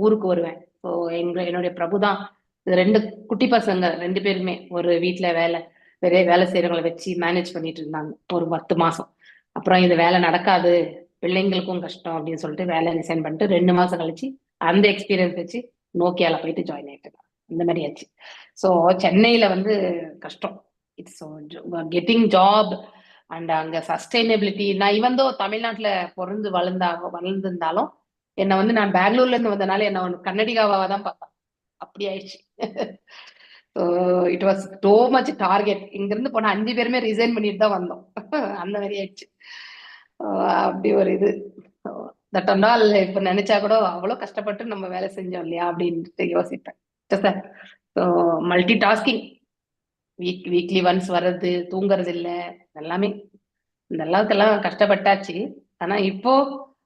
ஊருக்கு வருவேன். ஸோ என்னுடைய பிரபு தான் 2 குட்டி பசங்க, 2 பேருமே ஒரு வீட்டுல வேலை வேலை செய்யறவங்களை வச்சு மேனேஜ் பண்ணிட்டு இருந்தாங்க ஒரு 10 மாசம். அப்புறம் இந்த வேலை நடக்காது, பிள்ளைங்களுக்கும் கஷ்டம் அப்படின்னு சொல்லிட்டு வேலை ரிசைன் பண்ணிட்டு 2 மாசம் கழிச்சு அந்த எக்ஸ்பீரியன்ஸ் வச்சு நோக்கியால போயிட்டு ஜாயின் ஆயிட்டேன். அந்த மாதிரி ஆச்சு. ஸோ சென்னையில வந்து கஷ்டம், it's getting job and அங்க சஸ்டைனபிலிட்டி. நான் இவந்தோ தமிழ்நாட்டுல பிறந்து வளர்ந்திருந்தாலும் என்னை வந்து நான் பெங்களூர்ல இருந்து வந்தனால என்ன ஒன்று கன்னடிகாவாக தான் பார்த்தேன். அப்படி ஆயிடுச்சு. So it was too much target. இங்கிருந்து போன 5 பேருமே ரிசைன் பண்ணிட்டு தான் வந்தோம். அந்த மாதிரி ஆயிடுச்சு. அப்படி ஒரு இது that and all. இப்ப நினைச்சா கூட அவ்வளோ கஷ்டப்பட்டு நம்ம வேலை செஞ்சோம் இல்லையா அப்படின்ட்டு யோசிப்பேன். So multi tasking, weekly once வர்றது, தூங்குறது இல்லை, எல்லாமே இந்த எல்லாத்துக்கெல்லாம் கஷ்டப்பட்டாச்சு. ஆனா இப்போ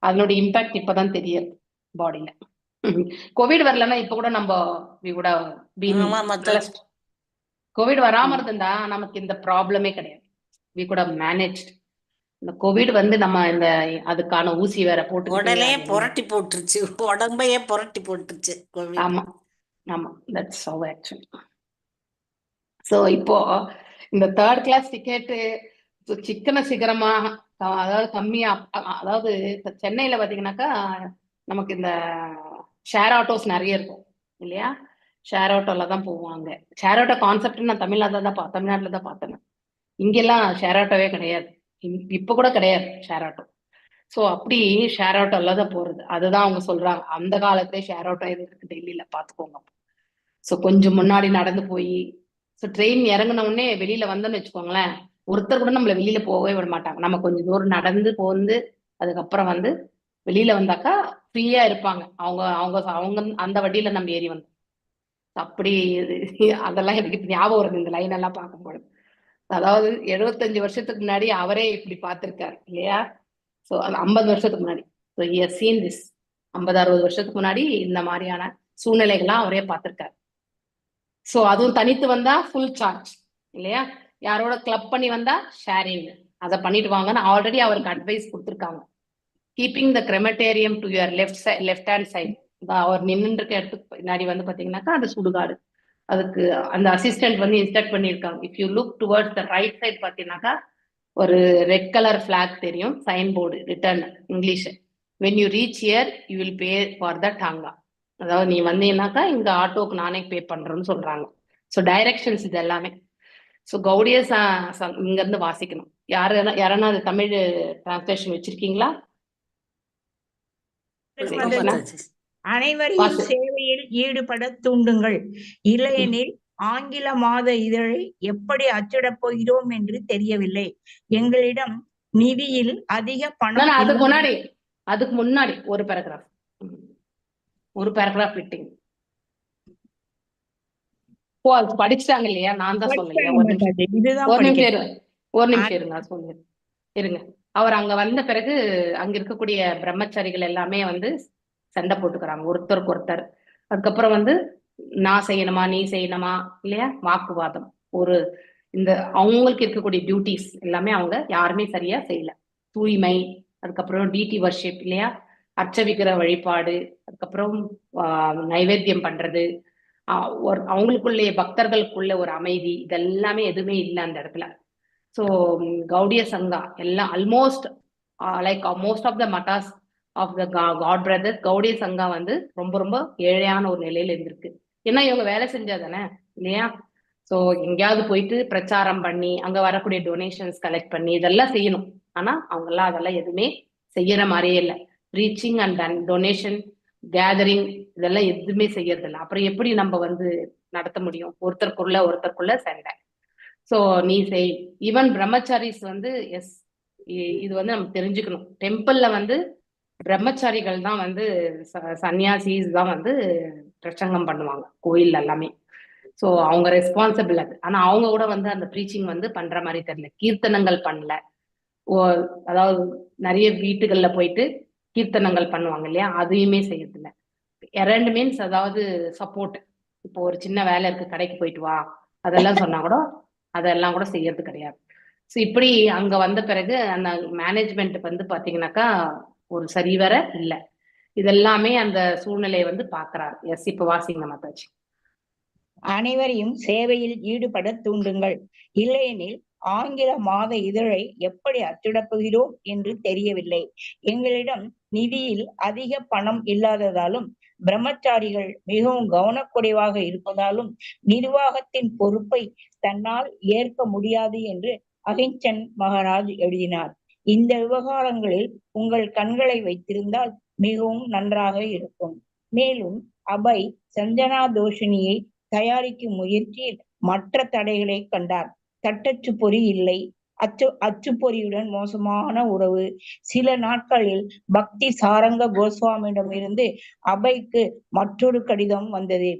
அதனுடைய இம்பாக்ட் இப்பதான் தெரியுது பாடியில. கோவிட் வரலன்னா இப்ப கூட நம்ம கோவிட் வராம இருந்தா நமக்கு இந்த ப்ராப்ளமே கிடையாது. We could have managed. இந்த கோவிட் வந்து நம்ம இந்த அதுக்கான ஊசி வேற போட்டு உடனே புரட்டி போட்டுருச்சு, உடம்பையே புரட்டி போட்டுருச்சு. ஆமா ஆமா, that's how actually. So இப்போ இந்த தேர்ட் கிளாஸ் டிக்கெட்டு சிக்கன சிகரமா, அதாவது கம்மியா, அதாவது சென்னையில பாத்தீங்கன்னாக்கா நமக்கு இந்த ஷேர் ஆட்டோஸ் நிறைய இருக்கும் இல்லையா? ஷேர் ஆட்டோல தான் போவாங்க. ஷேர் ஆட்டோ கான்செப்ட் நான் தமிழ்நாட்டுல தான் பார்த்தேன். இங்கெல்லாம் ஷேர் ஆட்டோவே கிடையாது. இப்ப கூட கிடையாது ஷேர் ஆட்டோ. ஸோ அப்படி ஷேர் ஆட்டோல தான் போறது. அதுதான் அவங்க சொல்றாங்க, அந்த காலத்திலே ஷேர் ஆட்டோ இருக்கு டெல்லியில, பாத்துக்கோங்க. ஸோ கொஞ்சம் முன்னாடி நடந்து போய், ஸோ ட்ரெயின் இறங்குன உடனே வெளியில வந்தோம்னு வச்சுக்கோங்களேன், ஒருத்தர் கூட நம்மள வெளியில போகவே விட மாட்டாங்க. நம்ம கொஞ்சம் தூரம் நடந்து போந்து அதுக்கப்புறம் வந்து வெளியில வந்தாக்கா ஃப்ரீயா இருப்பாங்க. அவங்க அவங்க அவங்க அந்த வண்டியில நம்ம ஏறி வந்தோம். அப்படி அதெல்லாம் எனக்கு இப்ப ஞாபகம் வருது இந்த லைன் எல்லாம் பார்க்கும்பொழுது. அதாவது 75 வருஷத்துக்கு முன்னாடி அவரே இப்படி பார்த்திருக்காரு இல்லையா? ஸோ அது 50 வருஷத்துக்கு முன்னாடி. ஸோ சீன் this 50-60 வருஷத்துக்கு முன்னாடி இந்த மாதிரியான சூழ்நிலைகள்லாம் அவரே பார்த்திருக்காரு. ஸோ அதுவும் தனித்து வந்தா ஃபுல் சார்ஜ் இல்லையா? யாரோட கிளப் பண்ணி வந்தா ஷேரிங், அதை பண்ணிட்டு வாங்கன்னு ஆல்ரெடி அவருக்கு அட்வைஸ் கொடுத்துருக்காங்க. Keeping the crematorium to your left side, left hand side. அவர் நின்று இருக்க இடத்துக்கு பின்னாடி வந்து பாத்தீங்கன்னாக்கா அது சுடுகாடு. அதுக்கு அந்த அசிஸ்டன்ட் வந்து இன்ஸ்ட்ரக்ட் பண்ணியிருக்காங்க. If you look towards the right side பார்த்தீங்கன்னாக்கா ஒரு ரெட் கலர் ஃபிளாக் தெரியும், sign board written English. When you reach here you will pay for the tonga. அதாவது நீ வந்தீங்கன்னாக்கா இங்க ஆட்டோக்கு நானே பே பண்றேன்னு சொல்றாங்க. ஸோ டைரக்ஷன்ஸ் இது எல்லாமே. ஸோ கௌடிய இங்க இருந்து வாசிக்கணும். யாரு யாரன்னா அது தமிழ் டிரான்ஸ்லேஷன் வச்சிருக்கீங்களா? மாதாஜி. அனைவரையும் வாசி. சேவையில் ஈடுபட தூண்டுங்கள். இல்லையெனில் ஆங்கில மாத இதழை எப்படி அச்சிடப் போகிறோம் என்று தெரியவில்லை. எங்களிடம் நிதியில் அதிக பணம் அதுக்கு இல்லை. முன்னாடி, அதுக்கு முன்னாடி ஒரு பேராகிராஃப், ஒரு பேராகிராஃப் விட்டீங்க. ஓ, அது படிச்சிட்டாங்க இல்லையா? நான் தான் சொல்லலையா? ஒரு நிமிஷம், மாதாஜி, இதுதான் ஒரு நிமிஷம் படிக்கிறேன். இருங்க, ஒரு நிமிஷம் இருங்க, நான் சொல்லிடுறேன் இருங்க. அவர் அங்க வந்த பிறகு அங்க இருக்கக்கூடிய பிரம்மச்சாரிகள் எல்லாமே வந்து சண்டை போட்டுக்கிறாங்க ஒருத்தருக்கு ஒருத்தர். அதுக்கப்புறம் வந்து நான் செய்யணுமா நீ செய்யணுமா இல்லையா, வாக்குவாதம். ஒரு இந்த அவங்களுக்கு இருக்கக்கூடிய டியூட்டிஸ் எல்லாமே அவங்க யாருமே சரியா செய்யல. தூய்மை, அதுக்கப்புறம் டீட்டி வர்ஷிப் இல்லையா, அர்ச்சவிக்கிற வழிபாடு, அதுக்கப்புறம் நைவேத்தியம் பண்றது, ஒரு அவங்களுக்குள்ளே பக்தர்களுக்குள்ள ஒரு அமைதி, இதெல்லாமே எதுவுமே இல்லை அந்த இடத்துல. ஸோ கௌடிய சங்கா எல்லாம் almost like most of the mathas of the God brother, Gaudiya Sangha வந்து ரொம்ப ரொம்ப ஏழையான ஒரு நிலையில இருந்திருக்கு. ஏன்னா இவங்க வேலை செஞ்சா தானே இல்லையா? ஸோ எங்கேயாவது போயிட்டு பிரச்சாரம் பண்ணி அங்க வரக்கூடிய டொனேஷன்ஸ் கலெக்ட் பண்ணி இதெல்லாம் செய்யணும். ஆனா அவங்க எல்லாம் அதெல்லாம் எதுவுமே செய்யற மாதிரியே இல்லை. ப்ரீச்சிங் அண்ட் டொனேஷன் கேதரிங் இதெல்லாம் எதுவுமே செய்யறதில்ல. அப்புறம் எப்படி நம்ம வந்து நடத்த முடியும்? ஒருத்தருக்குள்ள ஒருத்தருக்குள்ள சண்டை. ஸோ நீ செய். ஈவன் பிரம்மச்சாரிஸ் வந்து எஸ், இது வந்து நம்ம தெரிஞ்சுக்கணும். டெம்பிள்ல வந்து பிரம்மச்சாரிகள் தான் வந்து சன்னியாசிஸ் தான் வந்து பிரசங்கம் பண்ணுவாங்க கோயில் எல்லாமே. ஸோ அவங்க ரெஸ்பான்சிபிள் அது. ஆனா அவங்க கூட வந்து அந்த ப்ரீச்சிங் வந்து பண்ற மாதிரி தெரியல. கீர்த்தனங்கள் பண்ணல. அதாவது நிறைய வீட்டுகள்ல போயிட்டு கீர்த்தனங்கள் பண்ணுவாங்க இல்லையா, அதையுமே செய்யறதில்ல. இரண்டு மீன்ஸ் அதாவது சப்போர்ட். இப்போ ஒரு சின்ன வேலை இருக்கு, கடைக்கு போயிட்டு வா, அதெல்லாம் சொன்னா கூட அதெல்லாம் கூட செய்யறது கிடையாது. ஸோ இப்படி அங்க வந்த பிறகு அந்த மேனேஜ்மெண்ட் வந்து பாத்தீங்கன்னாக்கா ஒரு சரிவர இல்லை. இதெல்லாமே அந்த சூழ்நிலையை வந்து பாக்குறாரு. எஸ், இப்ப வாசிங்க மாதாஜி. அனைவரையும் சேவையில் ஈடுபட தூண்டுங்கள். இல்லையெனில் ஆங்கில மாத இதழை எப்படி அச்சிடப் போகிறோம் என்று தெரியவில்லை. எங்களிடம் நிதியில் அதிக பணம் இல்லாததாலும் பிரம்மச்சாரிகள் மிகவும் கவனக்குறைவாக இருப்பதாலும் நிர்வாகத்தின் பொறுப்பை தன்னால் ஏற்க முடியாது என்று அகிஞ்சன் மகாராஜ் எழுதினார். இந்த விவகாரங்களில் உங்கள் கண்களை வைத்திருந்தால் மிகவும் நன்றாக இருக்கும். மேலும் அபய் சஞ்சனா தோஷினியை தயாரிக்கும் முயற்சியில் மற்ற தடைகளை கண்டார். தட்டச்சு பொறி இல்லை, அச்சுப்பொறியுடன் மோசமான உறவு. சில நாட்களில் பக்தி சாரங்க கோஸ்வாமியிடமிருந்து அபைக்கு மற்றொரு கடிதம் வந்தது.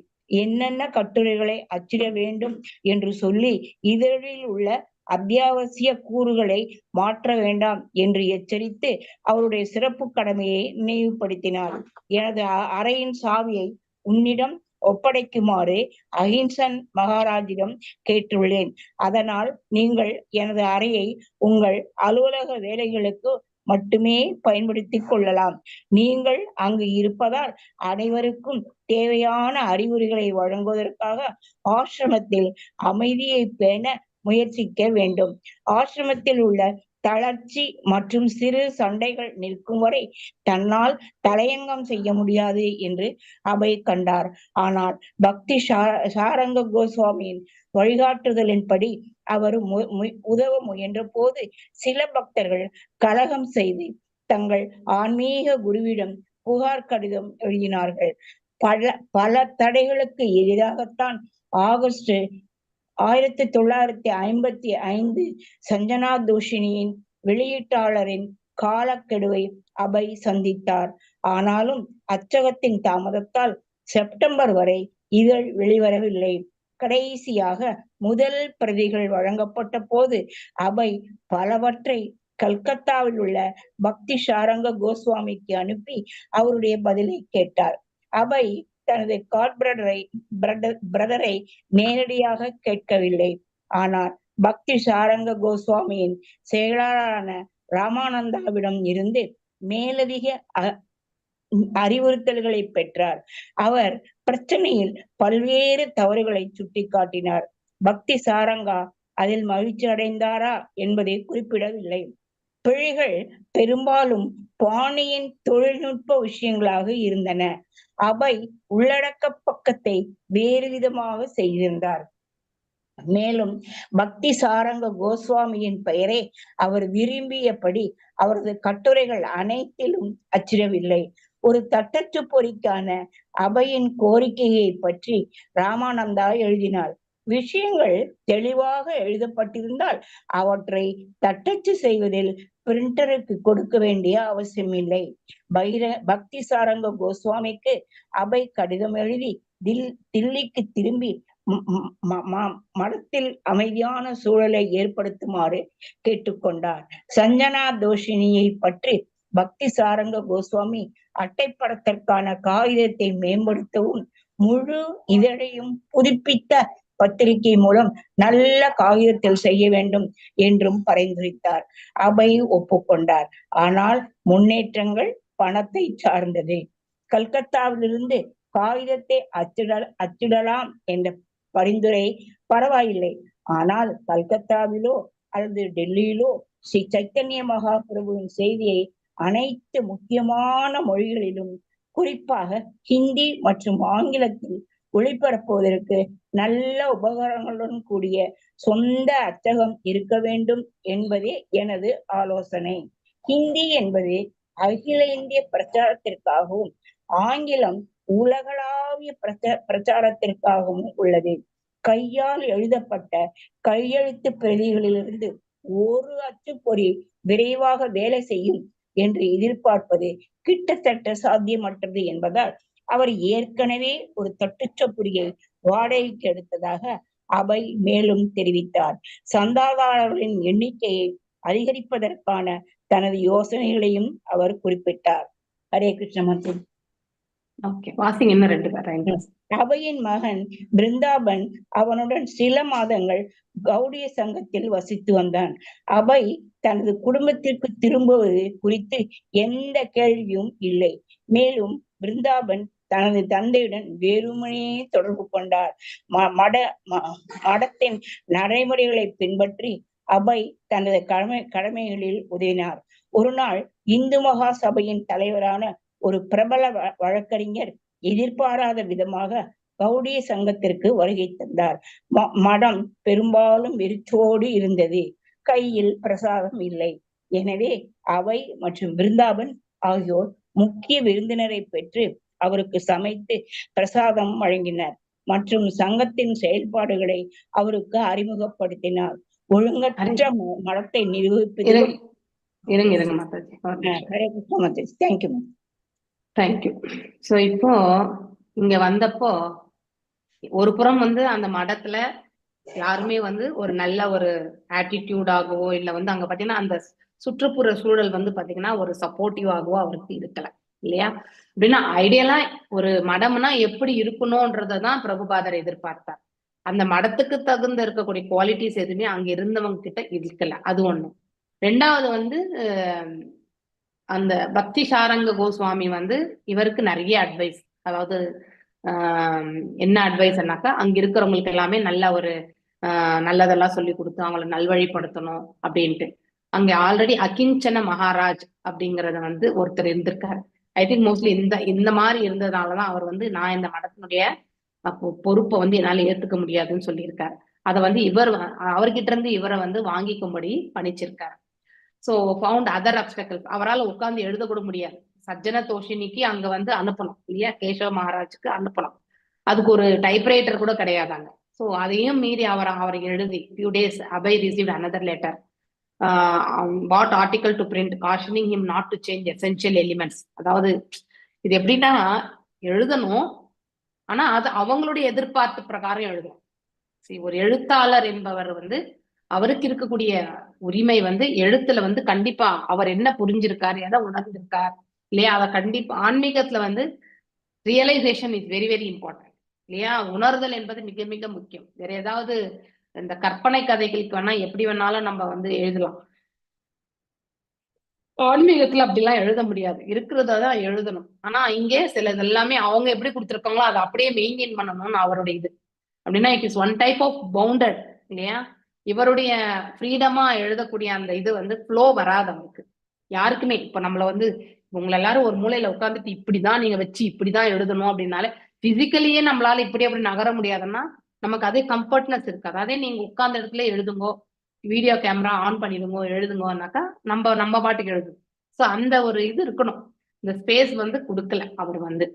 என்னென்ன கட்டுரைகளை அச்சிட வேண்டும் என்று சொல்லி இதழில் உள்ள அத்தியாவசிய கூறுகளை மாற்ற வேண்டாம் என்று எச்சரித்து அவருடைய சிறப்பு கடமையை நினைவுபடுத்தினார். எனது அறையின் சாவியை உன்னிடம் ஒப்படைக்குமாறு அஹிம்சன் மகாராஜிடம் கேட்டுள்ளேன். அதனால் நீங்கள் எனது அறையை உங்கள் அலுவலக வேலைகளுக்கு மட்டுமே பயன்படுத்திக் கொள்ளலாம். நீங்கள் அங்கு இருப்பதால் அனைவருக்கும் தேவையான அறிவுரைகளை வழங்குவதற்காக ஆசிரமத்தில் அமைதியை பேண முயற்சிக்க வேண்டும். ஆசிரமத்தில் உள்ள தளர்ச்சி மற்றும் சிறு சண்டைகள் நிற்கும் வரை தன்னால் தலையங்கம் செய்ய முடியாது என்று அபய் கண்டார். ஆனால் பக்தி சாரங்க கோஸ்வாமியின் வழிகாட்டுதலின்படி அவர் உதவ முயன்ற போது சில பக்தர்கள் கலகம் செய்து தங்கள் ஆன்மீக குருவிடம் புகார் கடிதம் எழுதினார்கள். பல பல தடைகளுக்கு எதிராகத்தான் ஆகஸ்ட் 1955 சஞ்சனா தோஷினியின் வெளியீட்டாளரின் காலக்கெடுவை அபய் சந்தித்தார். ஆனாலும் அச்சகத்தின் தாமதத்தால் செப்டம்பர் வரை இதழ் வெளிவரவில்லை. கடைசியாக முதல் பிரதிகள் வழங்கப்பட்ட போது அபய் பலவற்றை கல்கத்தாவில் உள்ள பக்தி சாரங்க கோஸ்வாமிக்கு அனுப்பி அவருடைய பதிலை கேட்டார். அபய் தனது காட் பிரதரை நேரடியாக கேட்கவில்லை. ஆனால் பக்தி சாரங்க கோஸ்வாமியின் செயலாளரான ராமானந்தாவிடம் இருந்து மேலதிக அறிவுறுத்தல்களை பெற்றார். அவர் பிரச்சனையில் பல்வேறு தவறுகளை சுட்டிக்காட்டினார். பக்தி சாரங்கா அதில் மகிழ்ச்சி அடைந்தாரா என்பதை குறிப்பிடவில்லை. பிழைகள் பெரும்பாலும் பாணியின் தொழில்நுட்ப விஷயங்களாக இருந்தன. அவை உள்ளடக்க பக்கத்தை வேறு விதமாக செய்திருந்தார். மேலும் பக்தி சாரங்க கோஸ்வாமியின் பெயரை அவர் விரும்பியபடி அவரது கட்டுரைகள் அனைத்திலும் அச்சிடவில்லை. ஒரு தட்டச்சு பொறிக்கான அபையின் கோரிக்கையை பற்றி ராமானந்தா எழுதினார். விஷயங்கள் தெளிவாக எழுதப்பட்டிருந்தால் அவற்றை தட்டச்சு செய்வதில் பிரிண்டருக்கு கொடுக்க வேண்டிய அவசியமில்லை. பக்தி சாரங்க கோஸ்வாமிக்கு அபை கடிதம் எழுதி தில்லிக்கு திரும்பி மடத்தில் அமைதியான சூழலை ஏற்படுத்துமாறு கேட்டுக்கொண்டார். சஞ்சனா தோஷினியை பற்றி பக்தி சாரங்க கோஸ்வாமி அட்டைப்படத்திற்கான காகிதத்தை மேம்படுத்தவும் முழு இதழையும் புதுப்பித்த பத்திரிகை மூலம் நல்ல காகிதத்தில் செய்ய வேண்டும் என்றும் பரிந்துரைத்தார். அபை ஒப்புக்கொண்டார். ஆனால் முன்னேற்றங்கள் பணத்தை சார்ந்தது. கல்கத்தாவிலிருந்து காகிதத்தை அச்சிடலாம் என்ற பரிந்துரை பரவாயில்லை. ஆனால் கல்கத்தாவிலோ அல்லது டெல்லியிலோ ஸ்ரீ சைத்தன்ய மகாபிரபுவின் செய்தியை அனைத்து முக்கியமான மொழிகளிலும், குறிப்பாக ஹிந்தி மற்றும் ஆங்கிலத்தில் ஒளிபரப்புவதற்கு நல்ல உபகரணங்களுடன் கூடிய சொந்த அச்சகம் இருக்க வேண்டும் என்பதே எனது ஆலோசனை. ஹிந்தி என்பது அகில இந்திய பிரச்சாரத்திற்காகவும் ஆங்கிலம் உலகளாவிய பிரச்சாரத்திற்காகவும் உள்ளது. கையால் எழுதப்பட்ட கையெழுத்து பிரதிகளிலிருந்து ஒரு அச்சுப்பொறி விரைவாக வேலை செய்யும் என்று எதிர்பார்ப்பது கிட்டத்தட்ட சாத்தியமற்றது என்பதால் அவர் ஏற்கனவே ஒரு தட்டுச்சொப்புரியை வாடகைக்கு எடுத்ததாக அபை மேலும் தெரிவித்தார். சந்தாதாரர்களின் எண்ணிக்கையை அதிகரிப்பதற்கான தனது யோசனைகளையும் அவர் குறிப்பிட்டார். ஹரே கிருஷ்ண மந்த்ரி. ஓகே, வாசிங்க இன்னும் 2 பேர். அபையின் மகன் பிருந்தாபன் அவனுடன் சில மாதங்கள் கௌடிய சங்கத்தில் வசித்து வந்தான். அபை தனது குடும்பத்திற்கு திரும்புவது குறித்து எந்த கேள்வியும் இல்லை. மேலும் பிருந்தாபன் தனது தந்தையுடன் வெறுமனே தொடர்பு கொண்டார். மடத்தின் நடைமுறைகளை பின்பற்றி அபை தனது கடமைகளில் உதவினார். ஒரு நாள் இந்து மகா சபையின் தலைவரான ஒரு பிரபல வழக்கறிஞர் எதிர்பாராத விதமாக கௌடிய சங்கத்திற்கு வருகை தந்தார். மடம் பெரும்பாலும் வெறிச்சோடு இருந்தது. கையில் பிரசாதம் இல்லை. எனவே அவை மற்றும் பிருந்தாபன் ஆகியோர் முக்கிய விருந்தினரை பெற்று அவருக்கு சமைத்து பிரசாதம் வழங்கினர் மற்றும் சங்கத்தின் செயல்பாடுகளை அவருக்கு அறிமுகப்படுத்தினார். ஒழுங்கற்ற மடத்தை நிரூபிப்பதிலும் இருங்க Mataji. Hare Krishna Mataji. Thank you. Thank you. So இப்போ இங்க வந்தப்போ ஒரு புறம் வந்து அந்த மடத்துல யாருமே வந்து ஒரு நல்ல ஒரு ஆட்டிடியூடாகவோ இல்ல வந்து அங்க பாத்தீங்கன்னா அந்த சுற்றுப்புற சூழல் வந்து பாத்தீங்கன்னா ஒரு சப்போர்ட்டிவாகவோ அவருக்கு இருக்கல இல்லையா? அப்படின்னா ஐடியலா ஒரு மடம்னா எப்படி இருக்கணும்ன்றதான் பிரபுபாதர் எதிர்பார்த்தார். அந்த மடத்துக்கு தகுந்த இருக்கக்கூடிய குவாலிட்டிஸ் எதுவுமே அங்க இருந்தவங்க கிட்ட இருக்கல. அது ஒண்ணு. ரெண்டாவது வந்து அந்த பக்தி சாரங்க கோஸ்வாமி வந்து இவருக்கு நிறைய அட்வைஸ், அதாவது என்ன அட்வைஸ்னாக்கா அங்க இருக்கிறவங்களுக்கு எல்லாமே நல்ல ஒரு நல்லதெல்லாம் சொல்லி கொடுத்து அவங்கள நல்வழிப்படுத்தணும் அப்படின்ட்டு. அங்க ஆல்ரெடி அகிஞ்சன மகாராஜ் அப்படிங்கறத வந்து ஒருத்தர் இருந்திருக்காரு. I think mostly இந்த இந்த மாதிரி இருந்ததுனாலதான் அவர் வந்து நான் இந்த மடத்தினுடைய பொறுப்பை வந்து என்னால ஏத்துக்க முடியாதுன்னு சொல்லியிருக்காரு. அதை வந்து இவர் அவர்கிட்ட இருந்து இவரை வந்து வாங்கிக்கும்படி பணிச்சிருக்காரு. So found other obstacles. அவரால் உட்கார்ந்து எழுத கூட முடியாது. சஜ்ஜன தோஷினிக்கு அங்க வந்து அனுப்பணும் இல்லையா, கேசவ மகாராஜுக்கு அனுப்பணும். அதுக்கு ஒரு டைப்ரைட்டர் கூட கிடையாதாங்க. ஸோ அதையும் மீறி அவர் அவர் எழுதி few days Abhay received another letter what article to print, cautioning him not to change essential elements. அதாவது இது எப்படின்னா எழுதணும், ஆனா அது அவங்களுடைய எதிர்பார்ப்பு பிரகாரம் எழுதணும். சரி, ஒரு எழுத்தாளர் என்பவர் வந்து அவருக்கு இருக்கக்கூடிய உரிமை வந்து எழுத்துல வந்து கண்டிப்பா அவர் என்ன புரிஞ்சிருக்கார், எதை உணர்ந்திருக்கார் இல்லையா, அதை கண்டிப்பா ஆன்மீகத்துல வந்து realization is very very important இல்லையா. உணர்தல் என்பது மிக மிக முக்கியம். வேற ஏதாவது இந்த கற்பனை கதைகளுக்கு வேணா எப்படி வேணாலும் நம்ம வந்து எழுதலாம். ஆன்மீகத்துல அப்படிலாம் எழுத முடியாது, இருக்கிறத தான் எழுதணும். ஆனா இங்கே சில எல்லாமே அவங்க எப்படி கொடுத்துருக்காங்களோ அதை அப்படியே மெயின்டைன் பண்ணணும்னு அவருடைய இது. அப்படின்னா it is one type of bounded இல்லையா. இவருடைய ஃப்ரீடமா எழுதக்கூடிய அந்த இது வந்து ஃப்ளோ வராது அவருக்கு யாருக்குமே. இப்ப நம்மள வந்து உங்களை எல்லாரும் ஒரு மூலையில உட்காந்துட்டு இப்படிதான் நீங்க வச்சு இப்படிதான் எழுதணும் அப்படின்னாலே பிசிக்கலியே நம்மளால இப்படி அப்படி நகர முடியாதுன்னா நமக்கு அதே கம்ஃபர்ட்னஸ் இருக்காது. அதே நீங்க உட்கார்ந்த இடத்துல எழுதுங்கோ, video camera on பண்ணிடுங்கோ, எழுதுங்கோன்னாக்கா நம்ம நம்ம பாட்டுக்கு எழுதுவோம். ஸோ அந்த ஒரு இது இருக்கணும். இந்த ஸ்பேஸ் வந்து கொடுக்கல அவர் வந்து.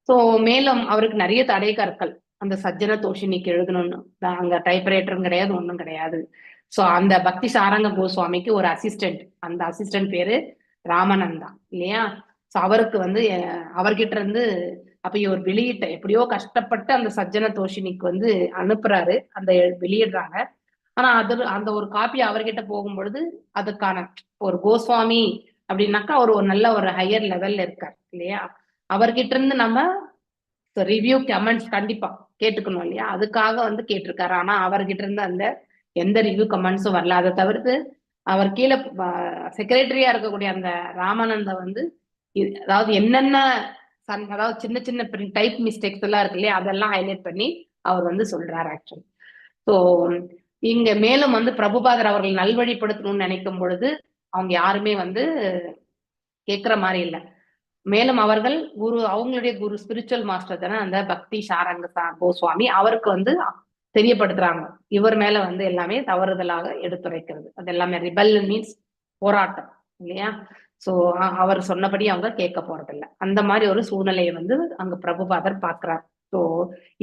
ஸோ மேலும் அவருக்கு நிறைய தடை கற்கள். அந்த சஜ்ஜன தோஷினிக்கு எழுதணும்னு அங்க டைப்ரைட்டரும் கிடையாது, ஒன்றும் கிடையாது. ஸோ அந்த பக்தி சாரங்க கோஸ்வாமிக்கு ஒரு அசிஸ்டன்ட், அந்த அசிஸ்டன்ட் பேரு ராமநந்தா இல்லையா. ஸோ அவருக்கு வந்து அவர்கிட்ட இருந்து அப்ப இவர் வெளியிட்ட எப்படியோ கஷ்டப்பட்டு அந்த சஜ்ஜன தோஷினிக்கு வந்து அனுப்புறாரு, அந்த வெளியிடுறாங்க. ஆனா அது அந்த ஒரு காப்பி அவர்கிட்ட போகும் பொழுது அதுக்கான ஒரு கோஸ்வாமி அப்படின்னாக்கா அவர் ஒரு நல்ல ஒரு ஹையர் லெவல்ல இருக்கார் இல்லையா. அவர்கிட்ட இருந்து நம்ம ரிவ்யூ கமெண்ட்ஸ் கண்டிப்பா கேட்டுக்கணும் இல்லையா, அதுக்காக வந்து கேட்டிருக்காரு. ஆனா அவர்கிட்ட இருந்து அந்த எந்த ரிவ்யூ கமெண்ட்ஸும் வரல. அதை தவிர்த்து அவர் கீழே செக்ரட்டரியா இருக்கக்கூடிய அந்த ராமானந்த வந்து அதாவது என்னென்ன அதாவது சின்ன சின்ன டைப் மிஸ்டேக்ஸ் எல்லாம் இருக்கு இல்லையா, அதெல்லாம் ஹைலைட் பண்ணி அவர் வந்து சொல்றாரு ஆக்சுவலி. ஸோ இங்க மேலும் வந்து பிரபுபாதர் அவர்கள் நல்வழிப்படுத்தணும்னு நினைக்கும் பொழுது அவங்க யாருமே வந்து கேட்கிற மாதிரி இல்லை. மேலும் அவர்கள் குரு, அவங்களுடைய குரு ஸ்பிரிச்சுவல் மாஸ்டர் தானே அந்த பக்தி சாரங்க கோஸ்வாமி, அவருக்கு வந்து தெரியப்படுத்துறாங்க இவர் மேல வந்து எல்லாமே தவறுதலாக எடுத்துரைக்கிறது. அது எல்லாமே ரிபல் மீன்ஸ் போராட்டம் இல்லையா. சோ அவர் சொன்னபடி அவங்க கேட்க போறதில்லை. அந்த மாதிரி ஒரு சூழ்நிலையை வந்து அங்க பிரபுபாதர் பாக்குறார். ஸோ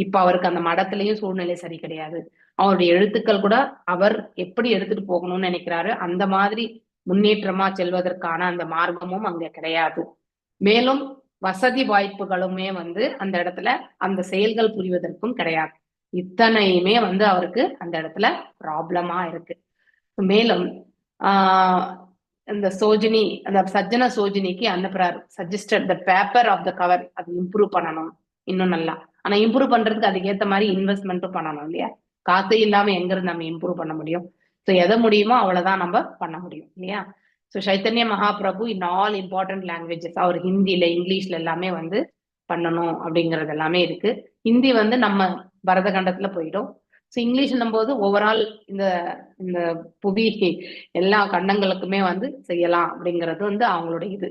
இப்ப அவருக்கு அந்த மடத்திலையும் சூழ்நிலை சரி கிடையாது. அவருடைய எழுத்துக்கள் கூட அவர் எப்படி எடுத்துட்டு போகணும்னு நினைக்கிறாரு அந்த மாதிரி முன்னேற்றமா செல்வதற்கான அந்த மார்க்கமும் அங்க கிடையாது. மேலும் வசதி வாய்ப்புகளுமே வந்து அந்த இடத்துல அந்த செயல்கள் புரிவதற்கும் கிடையாது. இத்தனையுமே வந்து அவருக்கு அந்த இடத்துல ப்ராப்ளமா இருக்கு. மேலும் இந்த சோஜினி, அந்த சஜ்ஜன சோஜினிக்கு அனுப்புறாரு, suggested the paper of the cover அது இம்ப்ரூவ் பண்ணணும் இன்னும் நல்லா. ஆனா இம்ப்ரூவ் பண்றதுக்கு அதுக்கு ஏத்த மாதிரி இன்வெஸ்ட்மெண்ட்டும் பண்ணணும் இல்லையா. காசே இல்லாம எங்க இருந்து நம்ம இம்ப்ரூவ் பண்ண முடியும்? ஸோ எதை முடியுமோ அவ்வளவுதான் நம்ம பண்ண முடியும் இல்லையா. So Chaitanya Mahaprabhu in all important languages, அவர் ஹிந்தியில இங்கிலீஷ்ல எல்லாமே வந்து பண்ணணும் அப்படிங்கிறது எல்லாமே இருக்கு. ஹிந்தி வந்து நம்ம பரதகண்டத்துல போயிடும். ஸோ இங்கிலீஷ்ன்னும் போது ஓவரால் இந்த இந்த புவி எல்லா கண்டங்களுக்குமே வந்து செய்யலாம் அப்படிங்கிறது வந்து அவங்களுடைய இது.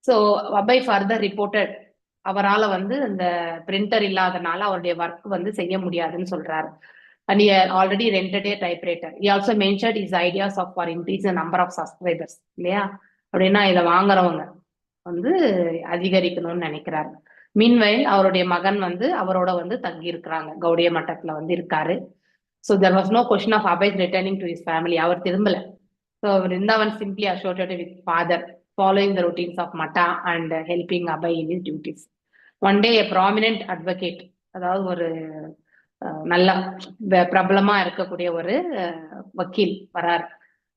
ஸோ அபய் ஃபர்தர் ரிப்போர்ட்டட், அவரால் வந்து இந்த பிரிண்டர் இல்லாதனால அவருடைய ஒர்க் வந்து செய்ய முடியாதுன்னு சொல்றாரு. And he already rented a typewriter. He also mentioned his ideas of for increase the number of subscribers இல்லையா. அப்படின்னா இதை வாங்குறவங்க வந்து அதிகரிக்கணும்னு நினைக்கிறாரு. மீன்வைல் அவருடைய மகன் வந்து அவரோட வந்து தங்கி இருக்கிறாங்க, கௌடிய மட்டத்துல வந்து இருக்காரு. So there was no question of Abhay returning to his family. Our திரும்பல. So Vrindavan simply associated with father, following the routines of matha and helping Abhay in his duties. One day a prominent advocate, அதாவது ஒரு நல்ல பிரபலமா இருக்கக்கூடிய ஒரு வக்கீல் வரார்.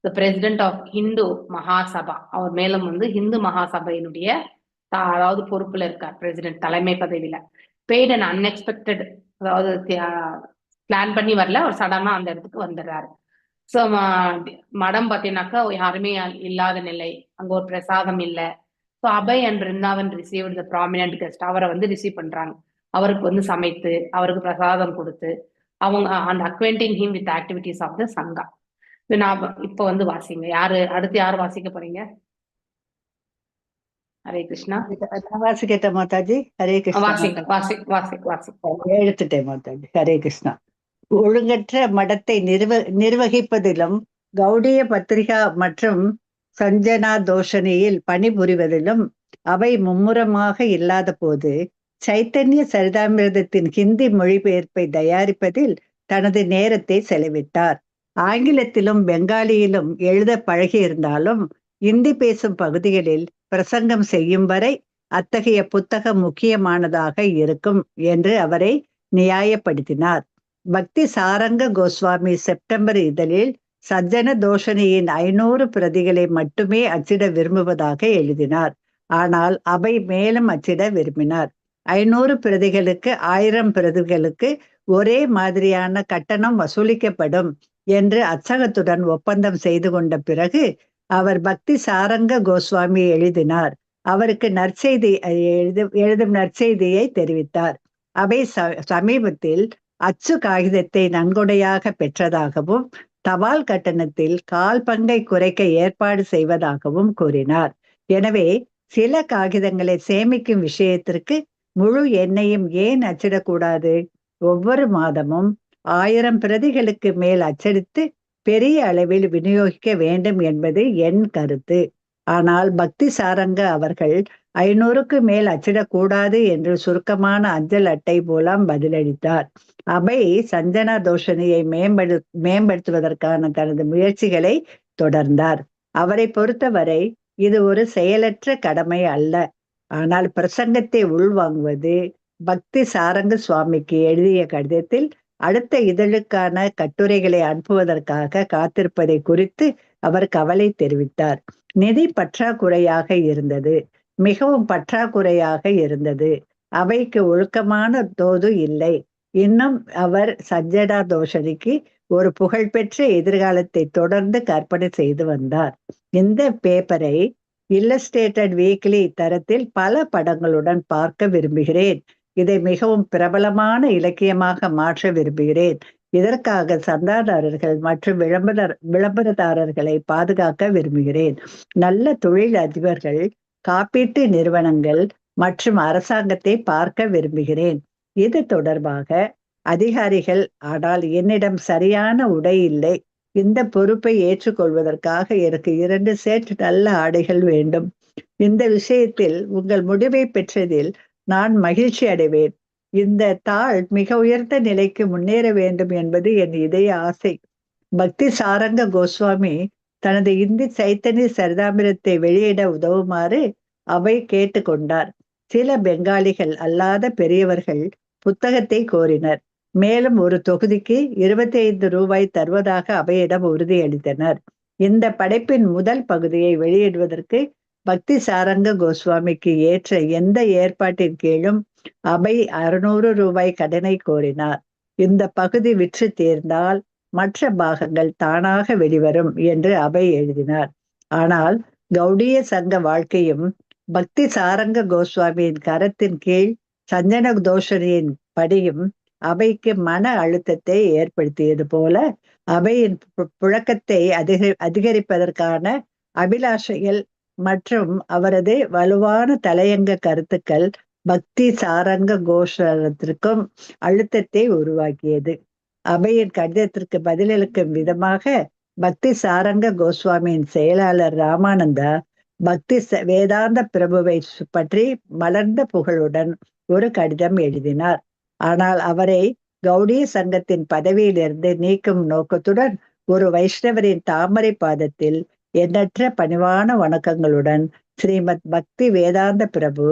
The president of Hindu Mahasabha. அவர் மேலும் வந்து ஹிந்து மகாசபையினுடைய அதாவது பொறுப்புல இருக்கார், பிரசிடென்ட் தலைமை பதவியில. பெய்ட் அன் அன்எக்ஸ்பெக்டட், அதாவது பிளான் பண்ணி வரல, அவர் சடனா அந்த இடத்துக்கு வந்துடுறாரு. ஸோ மடம் பார்த்தீங்கன்னாக்கா யாருமே இல்லாத நிலை, அங்க ஒரு பிரசாதம் இல்லை. So Abhay and Vrindavan received the prominent guest. அவரை வந்து ரிசீவ் பண்றாங்க. அவருக்கு வந்து சமைத்து அவருக்கு பிரசாதம் கொடுத்து அவங்க அந்த acquainting him with activities of the Sangha. நான் இப்ப வந்து வாசிங்க. யாரு அடுத்து யாரு வாசிக்க போறீங்க? ஹரே கிருஷ்ணா. நான் வாசிக்கட்டா மாதாஜி? ஹரே கிருஷ்ணா. வாசிங்க வாசி வாசி வாசி. எடுத்துட்டேன் மாதாஜி. ஹரே கிருஷ்ணா. ஒழுங்கற்ற மடத்தை நிர்வகிப்பதிலும் கௌடிய பத்திரிகா மற்றும் Sanjana தோஷனியில் பணிபுரிவதிலும் அவை மும்முரமாக இல்லாத போது சைத்தன்ய சரிதாமிரதத்தின் ஹிந்தி மொழிபெயர்ப்பை தயாரிப்பதில் தனது நேரத்தை செலவிட்டார். ஆங்கிலத்திலும் பெங்காலியிலும் எழுத பழகியிருந்தாலும் இந்தி பேசும் பகுதிகளில் பிரசங்கம் செய்யும் வரை அத்தகைய புத்தகம் முக்கியமானதாக இருக்கும் என்று அவரை நியாயப்படுத்தினார். பக்தி சாரங்க கோஸ்வாமி செப்டம்பர் இதழில் சஜ்ஜன தோஷணியின் 500 பிரதிகளை மட்டுமே அச்சிட விரும்புவதாக எழுதினார். ஆனால் அவை மேலும் அச்சிட விரும்பினார். 500 பிரதிகளுக்கு 1000 பிரதிகளுக்கு ஒரே மாதிரியான கட்டணம் வசூலிக்கப்படும் என்று அச்சகத்துடன் ஒப்பந்தம் செய்து கொண்ட பிறகு அவர் பக்தி சாரங்க கோஸ்வாமி எழுதினார். அவருக்கு நற்செய்தி எழுதும் நற்செய்தியை தெரிவித்தார். அவை சமீபத்தில் அச்சு காகிதத்தை நன்கொடையாக பெற்றதாகவும் தபால் கட்டணத்தில் கால் பங்கை குறைக்க ஏற்பாடு செய்வதாகவும் கூறினார். எனவே சில காகிதங்களை சேமிக்கும் விஷயத்திற்கு முழு எண்ணையும் ஏன் அச்சிடக்கூடாது? ஒவ்வொரு மாதமும் 1000 பிரதிகளுக்கு மேல் அச்சடித்து பெரிய அளவில் விநியோகிக்க வேண்டும் என்பது என் கருத்து. ஆனால் பக்தி சாரங்க அவர்கள் 500க்கு மேல் அச்சிடக்கூடாது என்று சுருக்கமான அஞ்சல் அட்டை மூலம் பதிலளித்தார். அவை சஞ்சனா தோஷணியை மேம்படுத்துவதற்கான தனது முயற்சிகளை தொடர்ந்தார். அவரை பொறுத்தவரை இது ஒரு செயலற்ற கடமை அல்ல. ஆனால் பிரசங்கத்தை உள்வாங்குவது பக்தி சாரங்க சுவாமிக்கு எழுதிய கடிதத்தில் அடுத்த இதழுக்கான கட்டுரைகளை அனுப்புவதற்காக காத்திருப்பதை குறித்து அவர் கவலை தெரிவித்தார். நிதி பற்றாக்குறையாக இருந்தது, மிகவும் பற்றாக்குறையாக இருந்தது. அவைக்கு ஒழுக்கமான தோது இல்லை. இன்னும் அவர் சஞ்சனா தோஷனிக்கு ஒரு புகழ்பெற்ற எதிர்காலத்தை தொடர்ந்து கற்பனை செய்து வந்தார். இந்த பேப்பரை இல்லஸ்ட்ரேட்டட் வீக்லி தரத்தில் பல படங்களுடன் பார்க்க விரும்புகிறேன். இதை மிகவும் பிரபலமான இலக்கியமாக மாற்ற விரும்புகிறேன். இதற்காக சந்தாதாரர்கள் மற்றும் விளம்பரதாரர்களை பாதுகாக்க விரும்புகிறேன். நல்ல தொழில் அதிபர்கள், காப்பீட்டு நிறுவனங்கள் மற்றும் அரசாங்கத்தை பார்க்க விரும்புகிறேன். இது தொடர்பாக அதிகாரிகள், ஆனால் என்னிடம் சரியான உடை இல்லை. இந்த பொறுப்பை ஏற்றுக்கொள்வதற்காக எனக்கு 2 செட் நல்ல ஆடைகள் வேண்டும். இந்த விஷயத்தில் உங்கள் முடிவை பெற்றதில் நான் மகிழ்ச்சி அடைவேன். இந்த தாள் மிக உயர்ந்த நிலைக்கு முன்னேற வேண்டும் என்பது என் இதய ஆசை. பக்தி சாரங்க கோஸ்வாமி தனது இந்தி சைத்தன்ய சரிதாமிரத்தை வெளியிட உதவுமாறு அவை கேட்டுக்கொண்டார். சில பெங்காலிகள் அல்லாத பெரியவர்கள் புத்தகத்தை கோரினர். மேலும் ஒரு தொகுதிக்கு 25 ரூபாய் தருவதாக அவையிடம் உறுதியளித்தனர். இந்த படைப்பின் முதல் பகுதியை வெளியிடுவதற்கு பக்தி சாரங்க கோஸ்வாமிக்கு ஏற்ற எந்த ஏற்பாட்டின் கீழும் அவை 600 ரூபாய் கடனை கோரினார். இந்த பகுதி விற்று தீர்ந்தால் மற்ற பாகங்கள் தானாக வெளிவரும் என்று அவை எழுதினார். ஆனால் கௌடிய சங்க வாழ்க்கையும் பக்தி சாரங்க கோஸ்வாமியின் கரத்தின் கீழ் சஞ்சன தோஷனியின் படியும் அவைக்கு மன அழுத்தத்தை ஏற்படுத்தியது போல அவையின் புழக்கத்தை அதிகரிப்பதற்கான அபிலாஷைகள் மற்றும் அவரது வலுவான தலையங்க கருத்துக்கள் பக்தி சாரங்க கோஷத்திற்கும் அழுத்தத்தை உருவாக்கியது. அவையின் கடிதத்திற்கு பதிலளிக்கும் விதமாக பக்தி சாரங்க கோஸ்வாமியின் செயலாளர் ராமானந்தா பக்தி வேதாந்த பிரபுவை பற்றி மலர்ந்த புகழுடன் ஒரு கடிதம் எழுதினார். ஆனால் அவரை கௌடிய சங்கத்தின் பதவியிலிருந்து நீக்கும் நோக்கத்துடன் ஒரு வைஷ்ணவரின் தாமரை பாதத்தில் எண்ணற்ற பணிவான வணக்கங்களுடன் ஸ்ரீமத் பக்தி வேதாந்த பிரபு